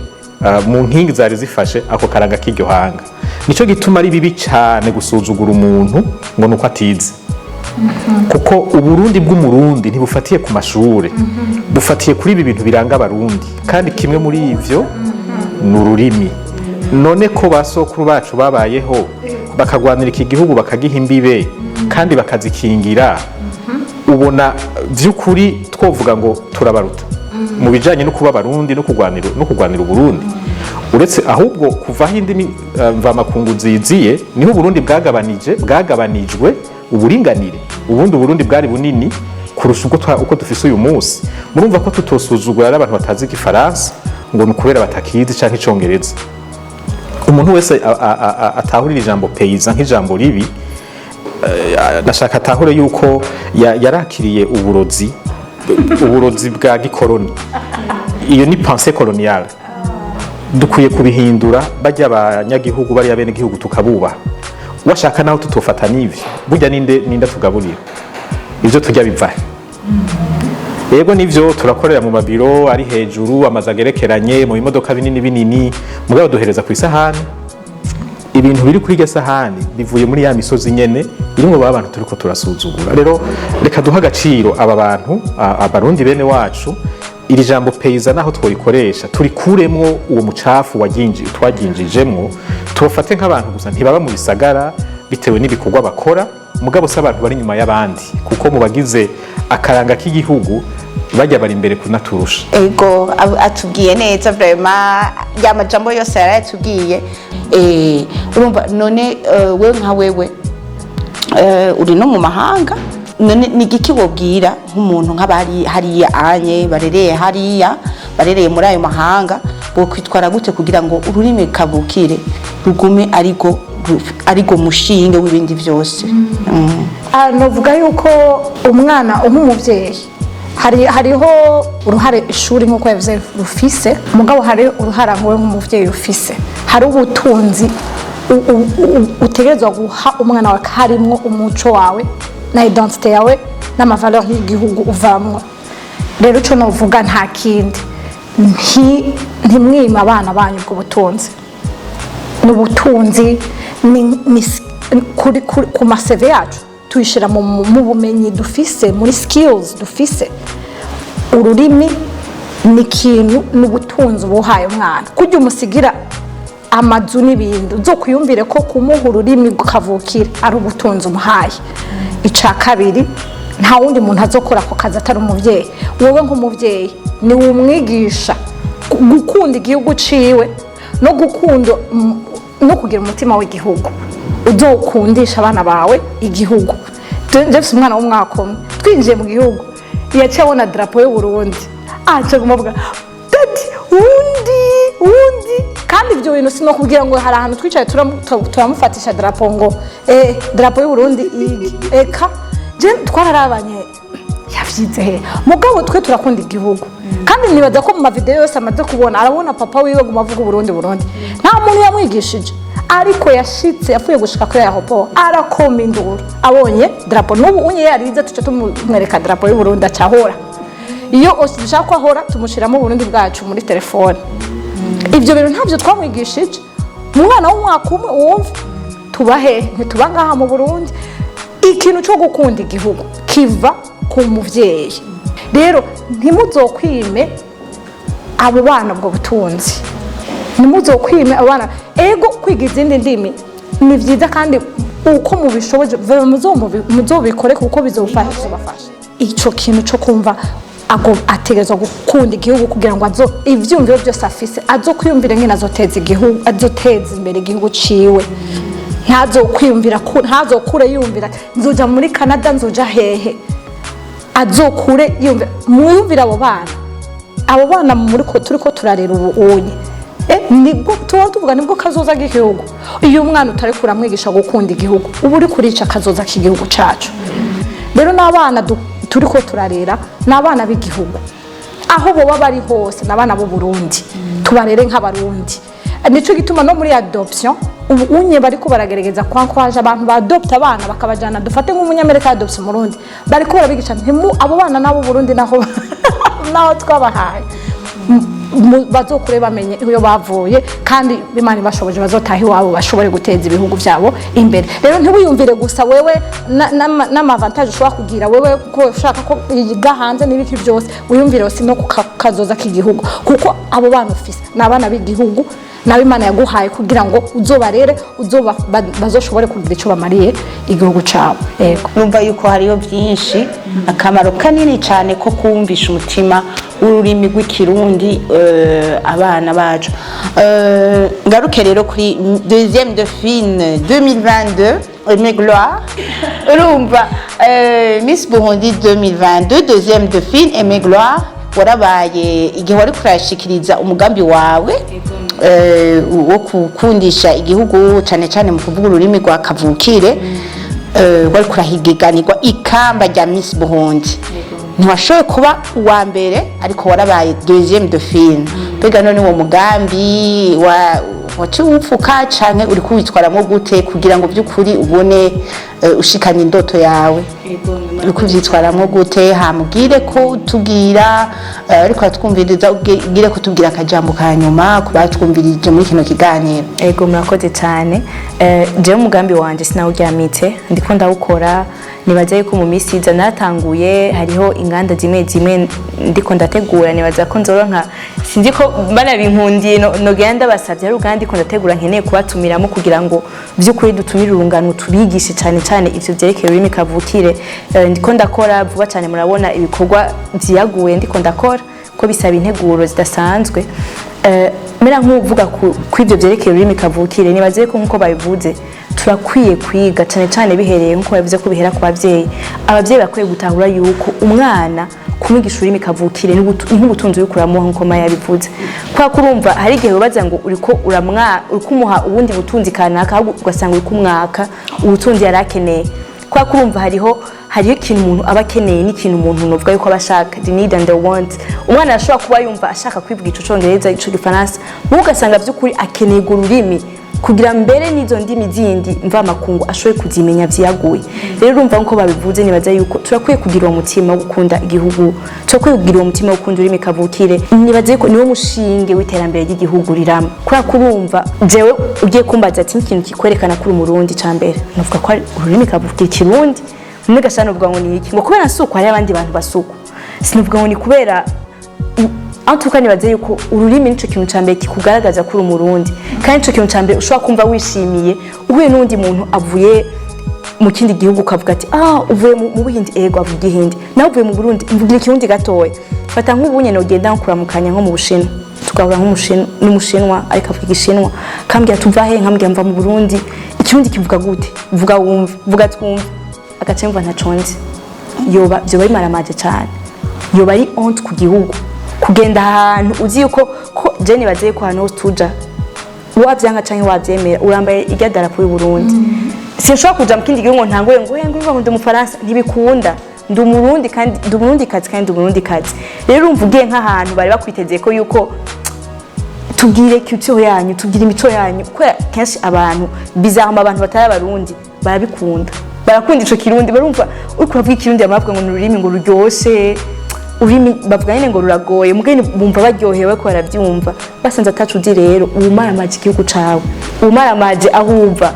mu nkingi zari zifashe ako karanga k'iryo hanga. Nico gituma ari bibi cane gusuzugura umuntu ngo nuko atize, kuko uburundi bw'umurundi ntibufatiye ku mashure, bufatiye kuri ibi bintu biranga abarundi, kandi kimwe muri ivyo ni ururimi. None ko ba sokuru bacu babayeho bakagwanira iki gihugu, bakagiha imbibe kandi bakazikingira, ubona vy'ukuri twovuga ngo turabaruta mu bijanye no kuba abarundi no kurwanira uburundi? Uretse ahubwo kuva aho indimi mvamakungu ziziye, niho uburundi bwagabanijwe uburinganire. Ubundi uburundi bwari bunini kurusha uko dufise uyu munsi. Murumva ko tutosuzugura n'abantu batazi igifaransa ngo ni ukubera batakizi, canke icongereza. Umuntu wese atahurira ijambo paysan nk'ijambo ribi, ndashaka atahure yuko yarakiriye uburozi bwa gikoroni. Iyo ni pensée coloniale, dukwiye kubihindura. Bajya abanyagihugu, bariya bene gihugu, tukabubaha. Washaka naho tutofata n'ivyo, burya ninde tugaburira? Ivyo turya bivahe? Yego nivyo, turakorera mu mabiro ari hejuru, amazu agerekeranye, mu bimodoka binini binini, mugabo duhereza ku isahani. Ibintu biri kuri iryo sahani bivuye muri ya misozi nyene irimwo ba bantu turiko turasuzugura. Rero reka duhe agaciro aba bantu, abarundi bene wacu. Iri jambo paysan naho tworikoresha, turikuremwo uwo mucafu twaginjijemwo, tubafate nk'abantu gusa. Ntibaba mu bisagara bitewe n'ibikorwa bakora, mugabo si abantu bari inyuma y'abandi, kuko mu bagize akaranga k'igihugu bajya bari imbere kunaturusha. Ego, atubwiye neza vraiment, ya majambo yose yarayatubwiye. Urumva none we nka wewe uri no mu mahanga, none ni igiki wobwira nk'umuntu nk'abari hariya anye barereye hariya, barereye muri ayo mahanga, bokwitwara gute kugira ngo ururimi kavukire rugume ariko mushinge w'ibindi byose? Ah, novuga yuko umwana nk'umubyeyi hariho uruhare ishuri nk'uko yavuze rufise, mugabo hari uruhara nkowe nk'umuvyeyi ufise. Hari ubutunzi utegerezwa guha umwana wawe, harimwo umuco wawe na identité yawe n'ama valeurs y'igihugu uvamwo. Rero ico novuga nta kindi, ntimwime abana banyu ubwo butunzi. Ni ubutunzi, ni ku ma CV yacu tuyishyira mu bumenyi dufise, muri skills dufise. Ururimi ni ikintu, ni ubutunzi uba umwana. Kujya umusigira amazu n'ibindi, uzokwiyumvire ko kumuha ururimi kavukire ari ubutunzi umuhaye. Icya kabiri, nta wundi muntu azokora ako kazi atari umubyeyi. Wowe nk'umubyeyi ni umwigisha gukunda igihugu ciwe no gukunda no kugira umutima w'igihugu. Uzokundisha abana bawe igihugu. Njye mfise umwana w'umwaka 1, twinjiye mu gihugu yaciye abona drapeau y'u Burundi, aca avuga: "Daddy, wundi wundi." Kandi ibyo bintu sinokubwira ngo hari ahantu twicaye turamufatisha drapeau ngo drapeau y'u Burundi igi eka. Je twararabanye, yavyize he? Mugabo twe turakunda igihugu, kandi nibaza ko mu ma vidéos yose amaze kubona, arabona papa wiwe guma avuga Uburundi, Burundi. Nta muntu yamwigishije, ariko yashitse yapfuye gushika kuri aéroport arakoma induru abonye drapeau. N'ubu unye yarize tuca tumwereka drapeau y'u Burundi acahora. Iyo dushaka ko ahora, tumushiramo Uburundi bwacu muri telefone. Ibyo bintu ntabyo twamwigishije. Umwana w'umwaka 1, wumva tuba he? Ntituba ngaha mu Burundi? Ikintu cyo gukunda igihugu kiva ku muvyeyi. Rero ntimuzokwime abo bana ubwo butunzi, ntimuzokwime abo bana. Ego, kwiga izindi ndimi ni byiza, kandi uko mubishoboje muzobikore, kuko bizobafasha. Ico kintu cyo kumva Ategerezwa gukunda igihugu kugira ngo azo ivyumviro byose afise azokwiyumvira ngene azoteza igihugu, azoteza imbere igihugu ciwe. Ntazokwiyumvira ntazokure yumvira nzoja muri Canada, nzoja hehe. Azokure yumvira, mwiyumvira abo bana, abo bana muri ko turi ko turarera ubu unye, nibwo tuba tuvuga nibwo kazoza k'igihugu. Iyo umwana utari kuramwigisha gukunda igihugu, uba uri kurica kazoza k'igihugu cacu. Rero n'abana turi ko turarera ni abana b'igihugu, aho boba bari hose ni abana b'u Burundi, tubarere nk'Abarundi. Nico gituma no muri adoption ubu unye bariko baragerageza kwankwaje abantu ba adopte abana bakabajana. Dufate nk'Umunyamerika adopte Umurundi, bariko barabigisha ntimu abo bana nabo Burundi naho twabahaye, bazokure bamenye iyo bavuye, kandi Imana ibashoboje bazotaha iwabo bashobore guteza ibihugu byabo imbere. Rero ntiwiyumvire gusa wewe n'ama avantage ushobora kugira wewe ko ushaka ko yiga hanze n'ibiki byose, wiyumvire si no ku kazoza k'igihugu, kuko abo bana ufise ni abana b'igihugu nawe Imana yaguhaye kugira ngo uzobarere, uzoba bazoshobore kugira icyo bamariye igihugu cyabo. Yego. Numva yuko hariho byinshi, akamaro kanini cyane ko kumvisha umutima w'ururimi rw'Ikirundi abana bacu. Ngaruke rero kuri deuxième dauphine 2022, Aimé Gloire. Urumva, Miss Burundi 2022 deuxième dauphine Aimé Gloire, warabaye igihe wari kurashikiriza umugambi wawe wo gukundisha igihugu, cyane cyane mu kuvuga ururimi rwa kavukire, wari kurahiganirwa ikamba rya Miss Burundi, ntiwashoboye kuba uwa mbere, ariko warabaye deuxième dauphine. Mbega none uwo mugambi wa waciye upfuka canke uri kuwitwaramo gute kugira ngo by'ukuri ubone ushikanye indoto yawe? Uri kuvyitwaramo gute? Hamubwire ko tubwira, ariko atwumviriza, ubwire ko tubwira akajambo ka nyuma ku batwumvirije muri kino kiganiro. Ego, murakoze cyane. Jewe umugambi wanje sinawuryamitse, ndiko ndawukora. Nibaza yuko mu minsi iza natanguye, hariho inganda zimwe zimwe ndiko ndategura. Nibaza ko nzoronka, sinzi ko banabinkundiye, nogenda ndabasavye. Hari uruganda ndiko ndategura nkeneye kubatumiramo kugira ngo vy'ukuri dutumire urungano, tubigishe cyane cyane ivyo vyerekeye ururimi kavukire. Ndiko ndakora vuba cyane, murabona ibikorwa vyiyaguye ndiko ndakora ko bisaba integuro zidasanzwe. Mera nk'uvuga ku ivyo vyerekeye ururimi kavukire, nibaze ko nkuko babivuze turakwiye kwiga cyane cyane bihereye, nkuko babivuze ko bihera ku bavyeyi. Abavyeyi bakwiye gutahura yuko umwana kumwigisha ururimi kavukire ni nk'ubutunzi uriko uramuha, nkuko Maya yabivuze, kubera ko urumva hari igihe wibaza ngo uriko uramwa, uriko umuha ubundi butunzi kanaka, ahubwo ugasanga uriko umwaka ubutunzi yari akeneye, kubera ko urumva hariho ikintu umuntu aba akeneye n'ikintu umuntu novuga yuko aba ashaka, the need and the want. Umwana arashobora kuba yumva ashaka kwivuga ico Congereza, ico Gifaransa, mugo ugasanga by'ukuri akeneye urwo rurimi kugira mbere n'izo ndimi zindi mvamakungu ashoboye kuzimenya vyiyaguye. Rero urumva, nkuko babivuze, nibaza yuko turakwiye kugira uwo mutima wo gukunda igihugu, turakwiye kugira uwo mutima wo gukunda ururimi kavukire. Nibaza yuko niwo mushinge w'iterambere ry'igihugu rirama, kubera ko urumva jewe ugiye kumbaza ati ikintu kikwerekana ko uri Umurundi ca mbere, novuga ko ari ururimi kavukire, Ikirundi. None gashana uvuga ngo ni iki? Ngo kubera nsuko hari abandi bantu basuko? Sinovuga ngo ni kubera. Aho tuka nibaze yuko ururimi nico kintu ca mbere kikugaragaza ko uri Umurundi, kandi nico kintu ca mbere ushobora kumva wishimiye uhuye n'uwundi muntu avuye mu kindi gihugu, ukavuga ati: "Ah, uvuye mu Buhindi?" "Ego." Avuga Igihindi. "Nawe uvuye mu Burundi?" "Mvugira Ikirundi gatoya." Fata nk'ubu nyene ugenda nko kuramukanya nko mu Bushinwa, tugahura n'Umushinwa ariko avuga Igishinwa, kambwira tuva he, nkambwira mva mu Burundi. "Ikirundi kivuga gute? Vuga wumve, vuga twumve." Agaca yumva ntaco nzi. Yoba vyoba bimaramaje cane, yoba ari honte ku gihugu kugenda ahantu uzi yuko ko je nibaze yuko ahantu hose tuja, wavyanka canke wavyemera, urambaye irya darapo y'u Burundi. Sinshobora kuja mu kindi gihugu ngo ntangure ngo ngo urumva ngo ndi Umufaransa, ntibikunda. Ndi Umurundi kandi ndi Umurundi kazi kandi ndi Umurundi kazi. Rero urumva ugiye nk'ahantu bari bakwitezeye ko yuko tubwire culture yanyu, tubwire imico yanyu, kubera kenshi abantu bizahama, abantu batari Abarundi barabikunda, barakunda ico Kirundi. Barumva uriko uravuga Ikirundi, bamavuga ngo ni ururimi ngo ruryoshe. Ururimi bavuga nyene ngo ruragoye, mugeni bumva baryohewe ko baravyumva basanze atacu uzi. Rero ubumaramaje igihugu cawe, ubumaramaje aho uva,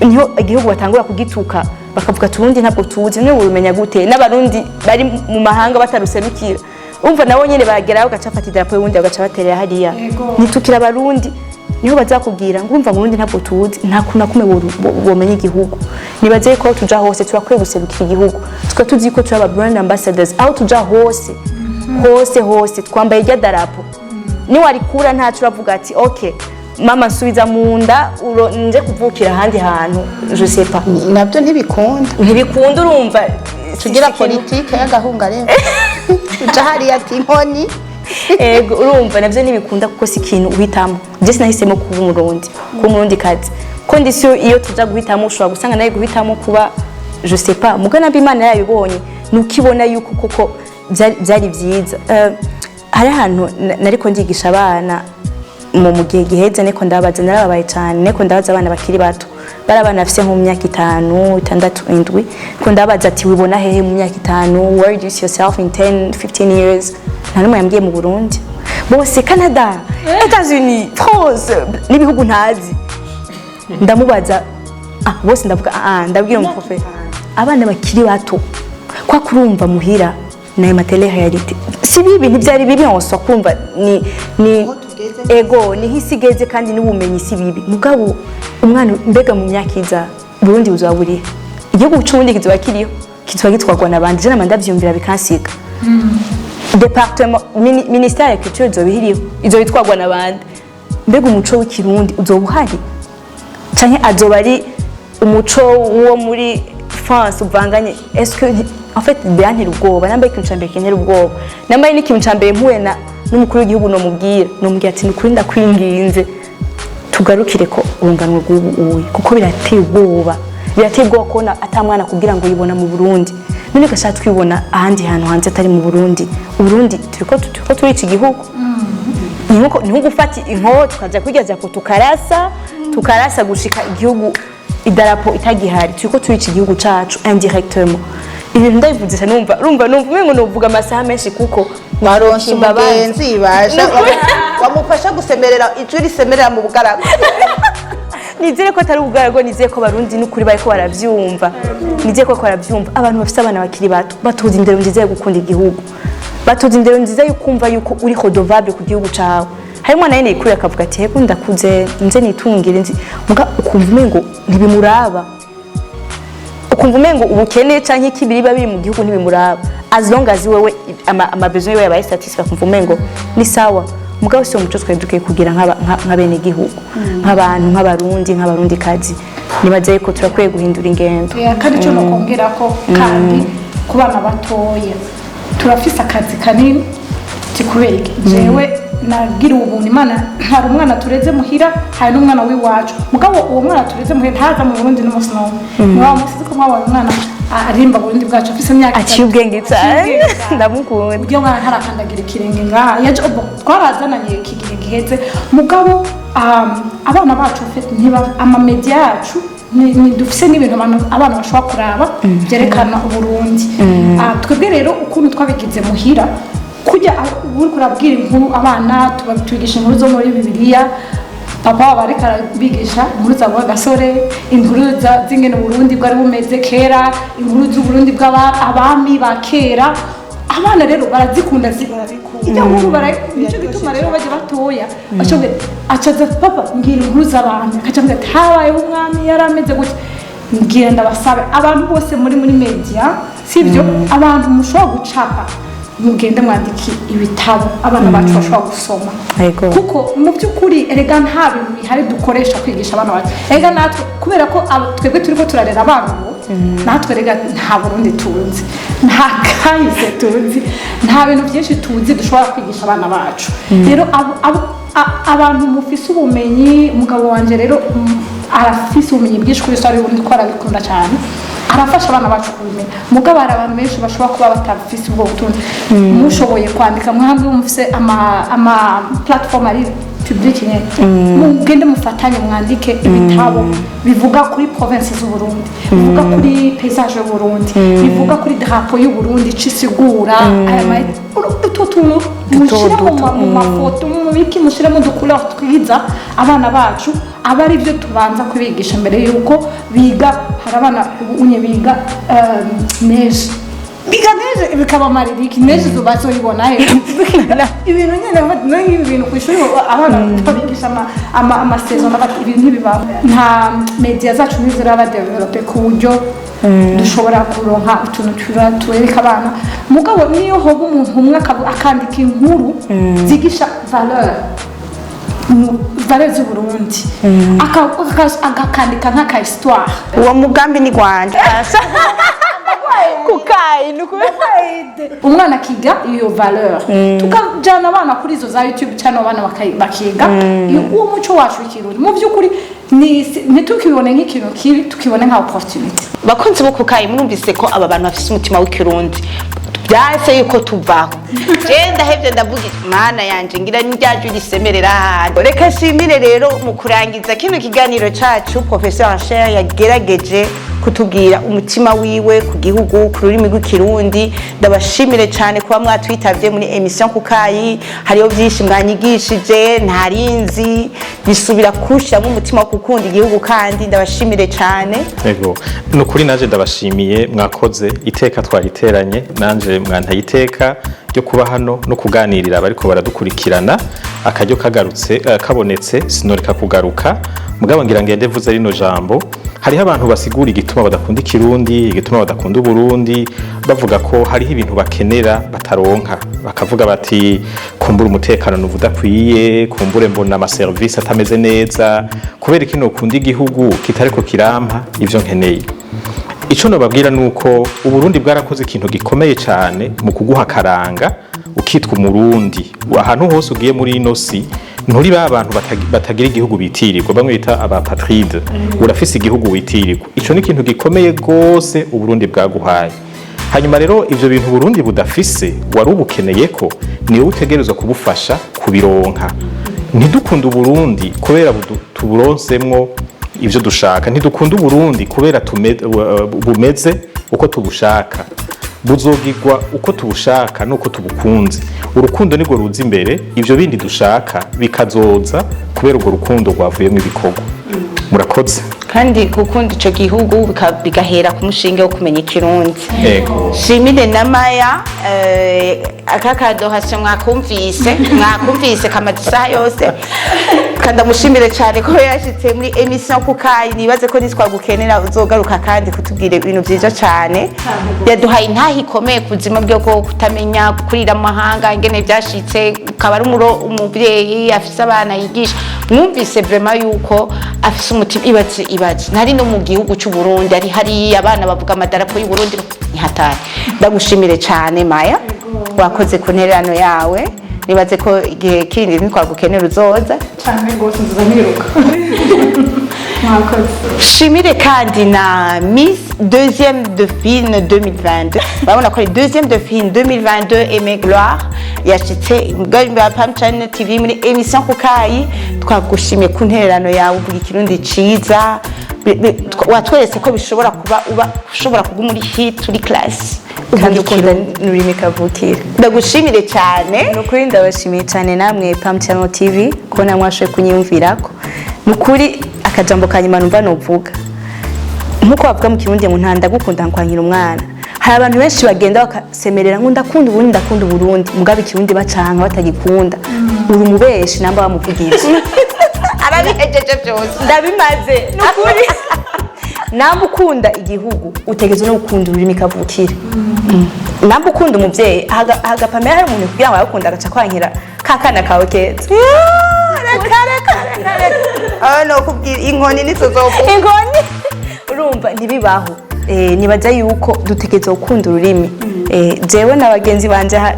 niho igihugu batangura kugituka, bakavuga ati Urundi ntabwo tuzi. Niwe urumenya gute n'Abarundi bari mu mahanga bataruserukira? Umva nabo nyene bageraho bagaca bafata idarapo y'ubundi, bagaca baterera hariya, ntitukira Abarundi. Niho bazakubwira ngo urumva ngo Urundi ntabwo tuzi. Nta kuntu na kumwe bomenya igihugu. Nibaze ko aho tuja hose turakwiye guserukira igihugu, tukaba tuzi ko turi aba brand ambassadors aho tuja hose. Hose hose twambaye irya darapo. Niwarikura ntaco uravuga ati: "Ok mama, nsubiza mu nda, nje kuvukira ahandi hantu, je sais pas." Nabyo ntibikunda. Ntibikunda, urumva. Tugira politike y'agahunga rero, uca hariya ati inkoni. Ego, urumva navyo ntibikunda kuko si ikintu uhitamo. Je sinahisemo kuba Umurundi, kuba Umurundi kazi ko ndisi. Iyo tuja guhitamo, ushobora gusanga nawe guhitamo kuba, je sais pas. Muga nabyo Imana yabibonye, nukibona yuko koko byari vyiza. Hari ahantu nariko ndigisha abana mu gihe giheze, niko ndabaza, narababaye cyane. Niko ndabaza abana bakiri bato, bari abana bafise nko mu myaka 5, 6, 7, ko ndabaza ati: "Wibona hehe mu myaka 5? Where do you see yourself in 10, 15 years?" Nta n'umwe yambwiye mu Burundi. Bose Canada, Etats-Unis, France n'ibihugu ntazi. Ndamubaza, bose ndavuga, ndabwira umuprofe, abana bakiri bato, kwa kurumva muhira nayo ma télé-réalité si bibi, ntibyari bibi honso kumva ni ego ni hisi igeze kandi n'ubumenyi si bibi. Mugabo umwana, mbega mu myaka iza Burundi buzaba burihe? Igihugu c'Uburundi kizoba kiriho, kizoba gitwarwa n'abandi? Je nama ndavyumvira bikansiga. Département ministère ya culture izoba iriho, izoba itwarwa n'abandi. Mbega umuco w'Ikirundi uzoba uhari, canke azoba ari umuco wo muri France uvanganye? Est-ce que, en fait, birantera ubwoba. Nambaye ikintu ca mbere kintera ubwoba, nambaye n'ikintu ca mbere mpuye na n'umukuru w'igihugu nomubwira ati: "Nukuri ndakwinginze, tugarukire ko urunganwe rw'ubu uye, kuko birateye ubwoba, birateye ubwoba kubona ata mwana kugira ngo yibona mu Burundi, none gashaka twibona ahandi hantu hanze atari mu Burundi." Uburundi turiko turica igihugu. Ni nko gufata inkoho tukaja kurya japo, tukarasa, tukarasa gushika igihugu idarapo itagihari. Turiko turica igihugu cacu indirectement. Ibintu ndabivuze numva, urumva, numva umengo novuga amasaha menshi kuko Baronse imbabazi. Umugenzi basha wamufasha gusemerera, ijwi risemerera mu bugaragu. Nizere ko atari ubwarago, nizere ko Abarundi n'ukuri bariko baravyumva, nizere ko bariko baravyumva. Abantu bafise abana bakiri bato, batoza indero nziza yo gukunda igihugu, batoza indero nziza yo kumva yuko uri redevable ku gihugu cawe. Hari umwana nyene yikurira akavuga ati: "Hego, ndakuze, nze nitungire nzi." Muga ukumva umengo ntibimuraba, ukumva umengo ubukene canke iki biba biri mu gihugu ntibimuraba, as long as wewe ama besoin yiwe yabaye satisfait, akumva umengo ni sawa. Mugabo si umuco twari dukwiye kugira nk'abenegihugu, nk'abantu, nk'Abarundi, nk'Abarundi kazi. Nibaza yuko turakwiye guhindura ingendo. Yeah, kandi icyo nokongera ko kandi ku bana batoya, turafise akazi kanini. Kubera iki? Jewe nagira ubuntu Imana, hari umwana tureze muhira, hari n'umwana w'iwacu. Mugabo uwo mwana tureze muhira ntaza mu Burundi n'umunsi n'umwe. Ni wa munsi ko mwabonye umwana aririmba Burundi bwacu, afise imyaka Aciye 3. ubwenge cyane. Aciye ubwenge cyane. Ndamukunda. Ujya mwana ntarakandagira ikirenge ngaha. Yaje ubwo twarazananye iki gihe giheze. Mugabo abana bacu ntiba ama média yacu ni dufise n'ibintu abana bashobora kuraba byerekana Uburundi. Twebwe rero ukuntu twabigize muhira, kujya uriko urabwira inkuru abana, tubigisha inkuru zo muri Bibiliya. Papa wabo ariko arabigisha inkuru za Gasore, inkuru z'ingene Uburundi bwari bumeze kera, inkuru z'Uburundi bw'abami ba kera. Abana rero barazikunda ijya nkuru nicyo gituma rero bajya batoya bashobora acaza: "Papa, mbwira inkuru z'abantu." Akaca ambwira ati: "Habayeho umwami yari ameze gutya." Mbwira, ndabasabe, abantu bose muri media, sibyo, abantu mushobora gucapa, mugende mwandike ibitabo abana bacu bashobora gusoma. Yego. Kuko mu by'ukuri erega nta bintu bihari dukoresha kwigisha abana bacu. Erega natwe kubera ko twebwe turiko turarera abana ubu, natwe erega nta Burundi tuzi, nta kahise tuzi, nta bintu byinshi tuzi dushobora kwigisha abana bacu. Rero abantu mufise ubumenyi, umugabo wanje rero arafise ubumenyi bwinshi kuri histoire y'Uburundi ko arabikunda cyane, arafasha abana bacu kubimenya. Mugabo hari abantu benshi bashobora kuba batafise ubwo butunzi. Mushoboye kwandika mwambi, mufise ama platform ari public nyene, mugende mufatanye mwandike ibitabo bivuga kuri province z'Uburundi, bivuga kuri paysage y'Uburundi, bivuga kuri drapeau y'Uburundi cisigura aya utwo tuntu mushire mu mafoto, mu biki, mushiremo uducouleur twiza. Abana bacu aba ari byo tubanza kubigisha mbere yuko biga. Hari abana ubu unye biga neige. Biganeje bikabamarira iki? Neje bazoyibona he? Ibintu nyene nk'ibi bintu ku ishuri abana babigisha ama saison, ibintu ntibibaho. Nta media zacu ntiziraba développées ku buryo dushobora kuronka utuntu tubereka abana. Mugabo niyo hoba umuntu umwe akandika inkuru zigisha valeur z'Uburundi, akandika nk'aka histoire. Uwo mugambi ni gwanje. Kukayi ni ukubera Umwana akiga iyo valeur, tukajyana abana kuri izo za YouTube channel, abana bakiga uwo muco wacu w'Ikirundi. Mu by'ukuri ntitukibone nk'ikintu kibi, tukibone nka opportunity. Bakunzi bo kukayi, murumvise ko aba bantu bafise umutima w'Ikirundi. Byase yuko tuvaho, je ndahevye, ndavuga Mana yanje, ngira niryaje risemerera ahantu. Reka nshimire rero mu kurangiza kino kiganiro cacu Professeur Ancher yagerageje kutubwira umutima wiwe ku gihugu, ku rurimi rw'Ikirundi. Ndabashimire cyane kuba mwatwitavye muri émission Kukayi. Hariho byinshi mwanyigishije ntarinzi, bisubira kushiramo umutima wo gukunda igihugu, kandi ndabashimire cyane. Ego, ni ukuri naje ndabashimiye, mwakoze iteka twariteranye, nanje mwantaye iteka ryo kuba hano no kuganirira abariko baradukurikirana. Akaryo kagarutse, kabonetse, sinoreka kugaruka. Mugabo ngira ngende mvuze rino jambo: hariho abantu basigura igituma badakunda Ikirundi, igituma badakunda Uburundi, bavuga ko hariho ibintu bakenera bataronka, bakavuga bati: "Kumbura umutekano nuva udakwiye, kumbure mbona amaserivisi atameze neza, kubera iki nokunda igihugu kitariko kirampa ivyo nkeneye?" Ico nobabwira nuko Uburundi bwarakoze ikintu gikomeye cyane mu kuguha akaranga, ukitwa Umurundi. Ahantu hose ugiye muri ino si, nturi ba bantu batagira igihugu bitirirwa, bamwe bita abapatride. Urafise igihugu witirirwa. Ico ni ikintu gikomeye gose Uburundi bwaguhaye. Hanyuma rero, ivyo bintu Burundi budafise wari ubukeneye, ko niwe utegerezwa kubufasha kubironka. Ntidukunda Uburundi kubera tuburonsemwo ivyo dushaka, ntidukunda Uburundi kubera bumeze uko tubushaka. Buzogirwa uko tubushaka nuko tubukunze. Urukundo nirwo ruza imbere, ivyo bindi dushaka bikazoza kubera urwo rukundo rwavuyemo ibikorwa. Murakoze. Kandi gukunda ico gihugu bigahera ku mushinge wo kumenya Ikirundi. Ego. Shimire na Maya, aka kadohashe mwakumvise kamaze isaha yose. Kandi amushimire cyane ko yashitse muri émission Kukayi. Nibaze ko nitwagukenera uzogaruka kandi kutubwira ibintu vyiza cyane. Yaduhaye intahe ikomeye ku buzima bwe bwo kutamenya, gukurira amahanga, ingene vyashitse ukaba ari umuvyeyi afise abana yigisha. Mwumvise vraiment yuko afise umutima. Ibaze, ibaze, ntari no mu gihugu cy'u Burundi, ari hariya abana bavuga amadarapo y'u Burundi, ni hatari. Ndagushimire cyane Maya, wakoze ku ntererano yawe. Nibaze ko igihe kindi nitwagukenera uzoza. Cyane rwose, nziza niruka. Mwakoze. Shimire kandi na Miss Deuxième Dauphine 2022, urabona ko ari Deuxième Dauphine 2022, Aimé Gloire, yashitse bwa Pam Channel TV muri émission Kukayi. Twagushimiye ku ntererano yawe, uvuga Ikirundi ciza. Watweretse ko bishobora kuba uba ushobora kuba muri hit, uri class. Kandi ukunda n'ururimi kavukire. Ndagushimire cyane. Ni ukuri ndabashimiye cyane namwe Pam Channel TV kubona mwashoboye kunyiyumvirako. Ni ukuri akajambo ka nyuma numva novuga, nkuko bavuga mu Kirundi ngo nta ndagukunda nkwankira umwana. Hari abantu benshi bagenda bakasemerera ngo ndakunda Uburundi, ndakunda Uburundi, mugabo Ikirundi bacanka batagikunda. Uri umubeshi namba bamuvugije. Arabihejeje byose. Ndabimaze, ni ukuri. Namba ukunda igihugu, utegerezwa no gukunda ururimi kavukire. Namba ukunda umuvyeyi, hagapamera hari umuntu kugira ngo aragukunda agaca kwankira ka kana kawe keza. Reka, reka, reka, reka. Aho nokubwira inkoni nizo zovuga. Inkoni, urumva ntibibaho. Nibaza yuko dutegerezwa gukunda ururimi. Jewe na bagenzi banje aha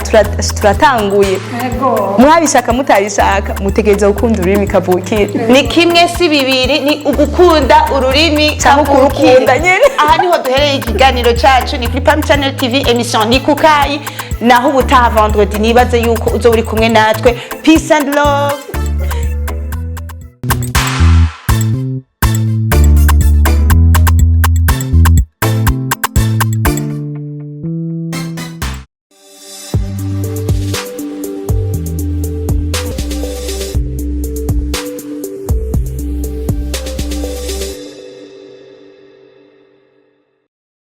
turatanguye. Yego. Mwabishaka mutabishaka, mutegerezwa gukunda ururimi kavukire. Ni kimwe si bibiri, ni ugukunda ururimi Canke kavukire. ukurukunda nyene. Aha niho duhereye ikiganiro cacu, ni kuri Pam Channel TV, émission ni Kukayi. Naho ubutaha vendredi, nibaze yuko uzoba uri kumwe natwe. Peace and love.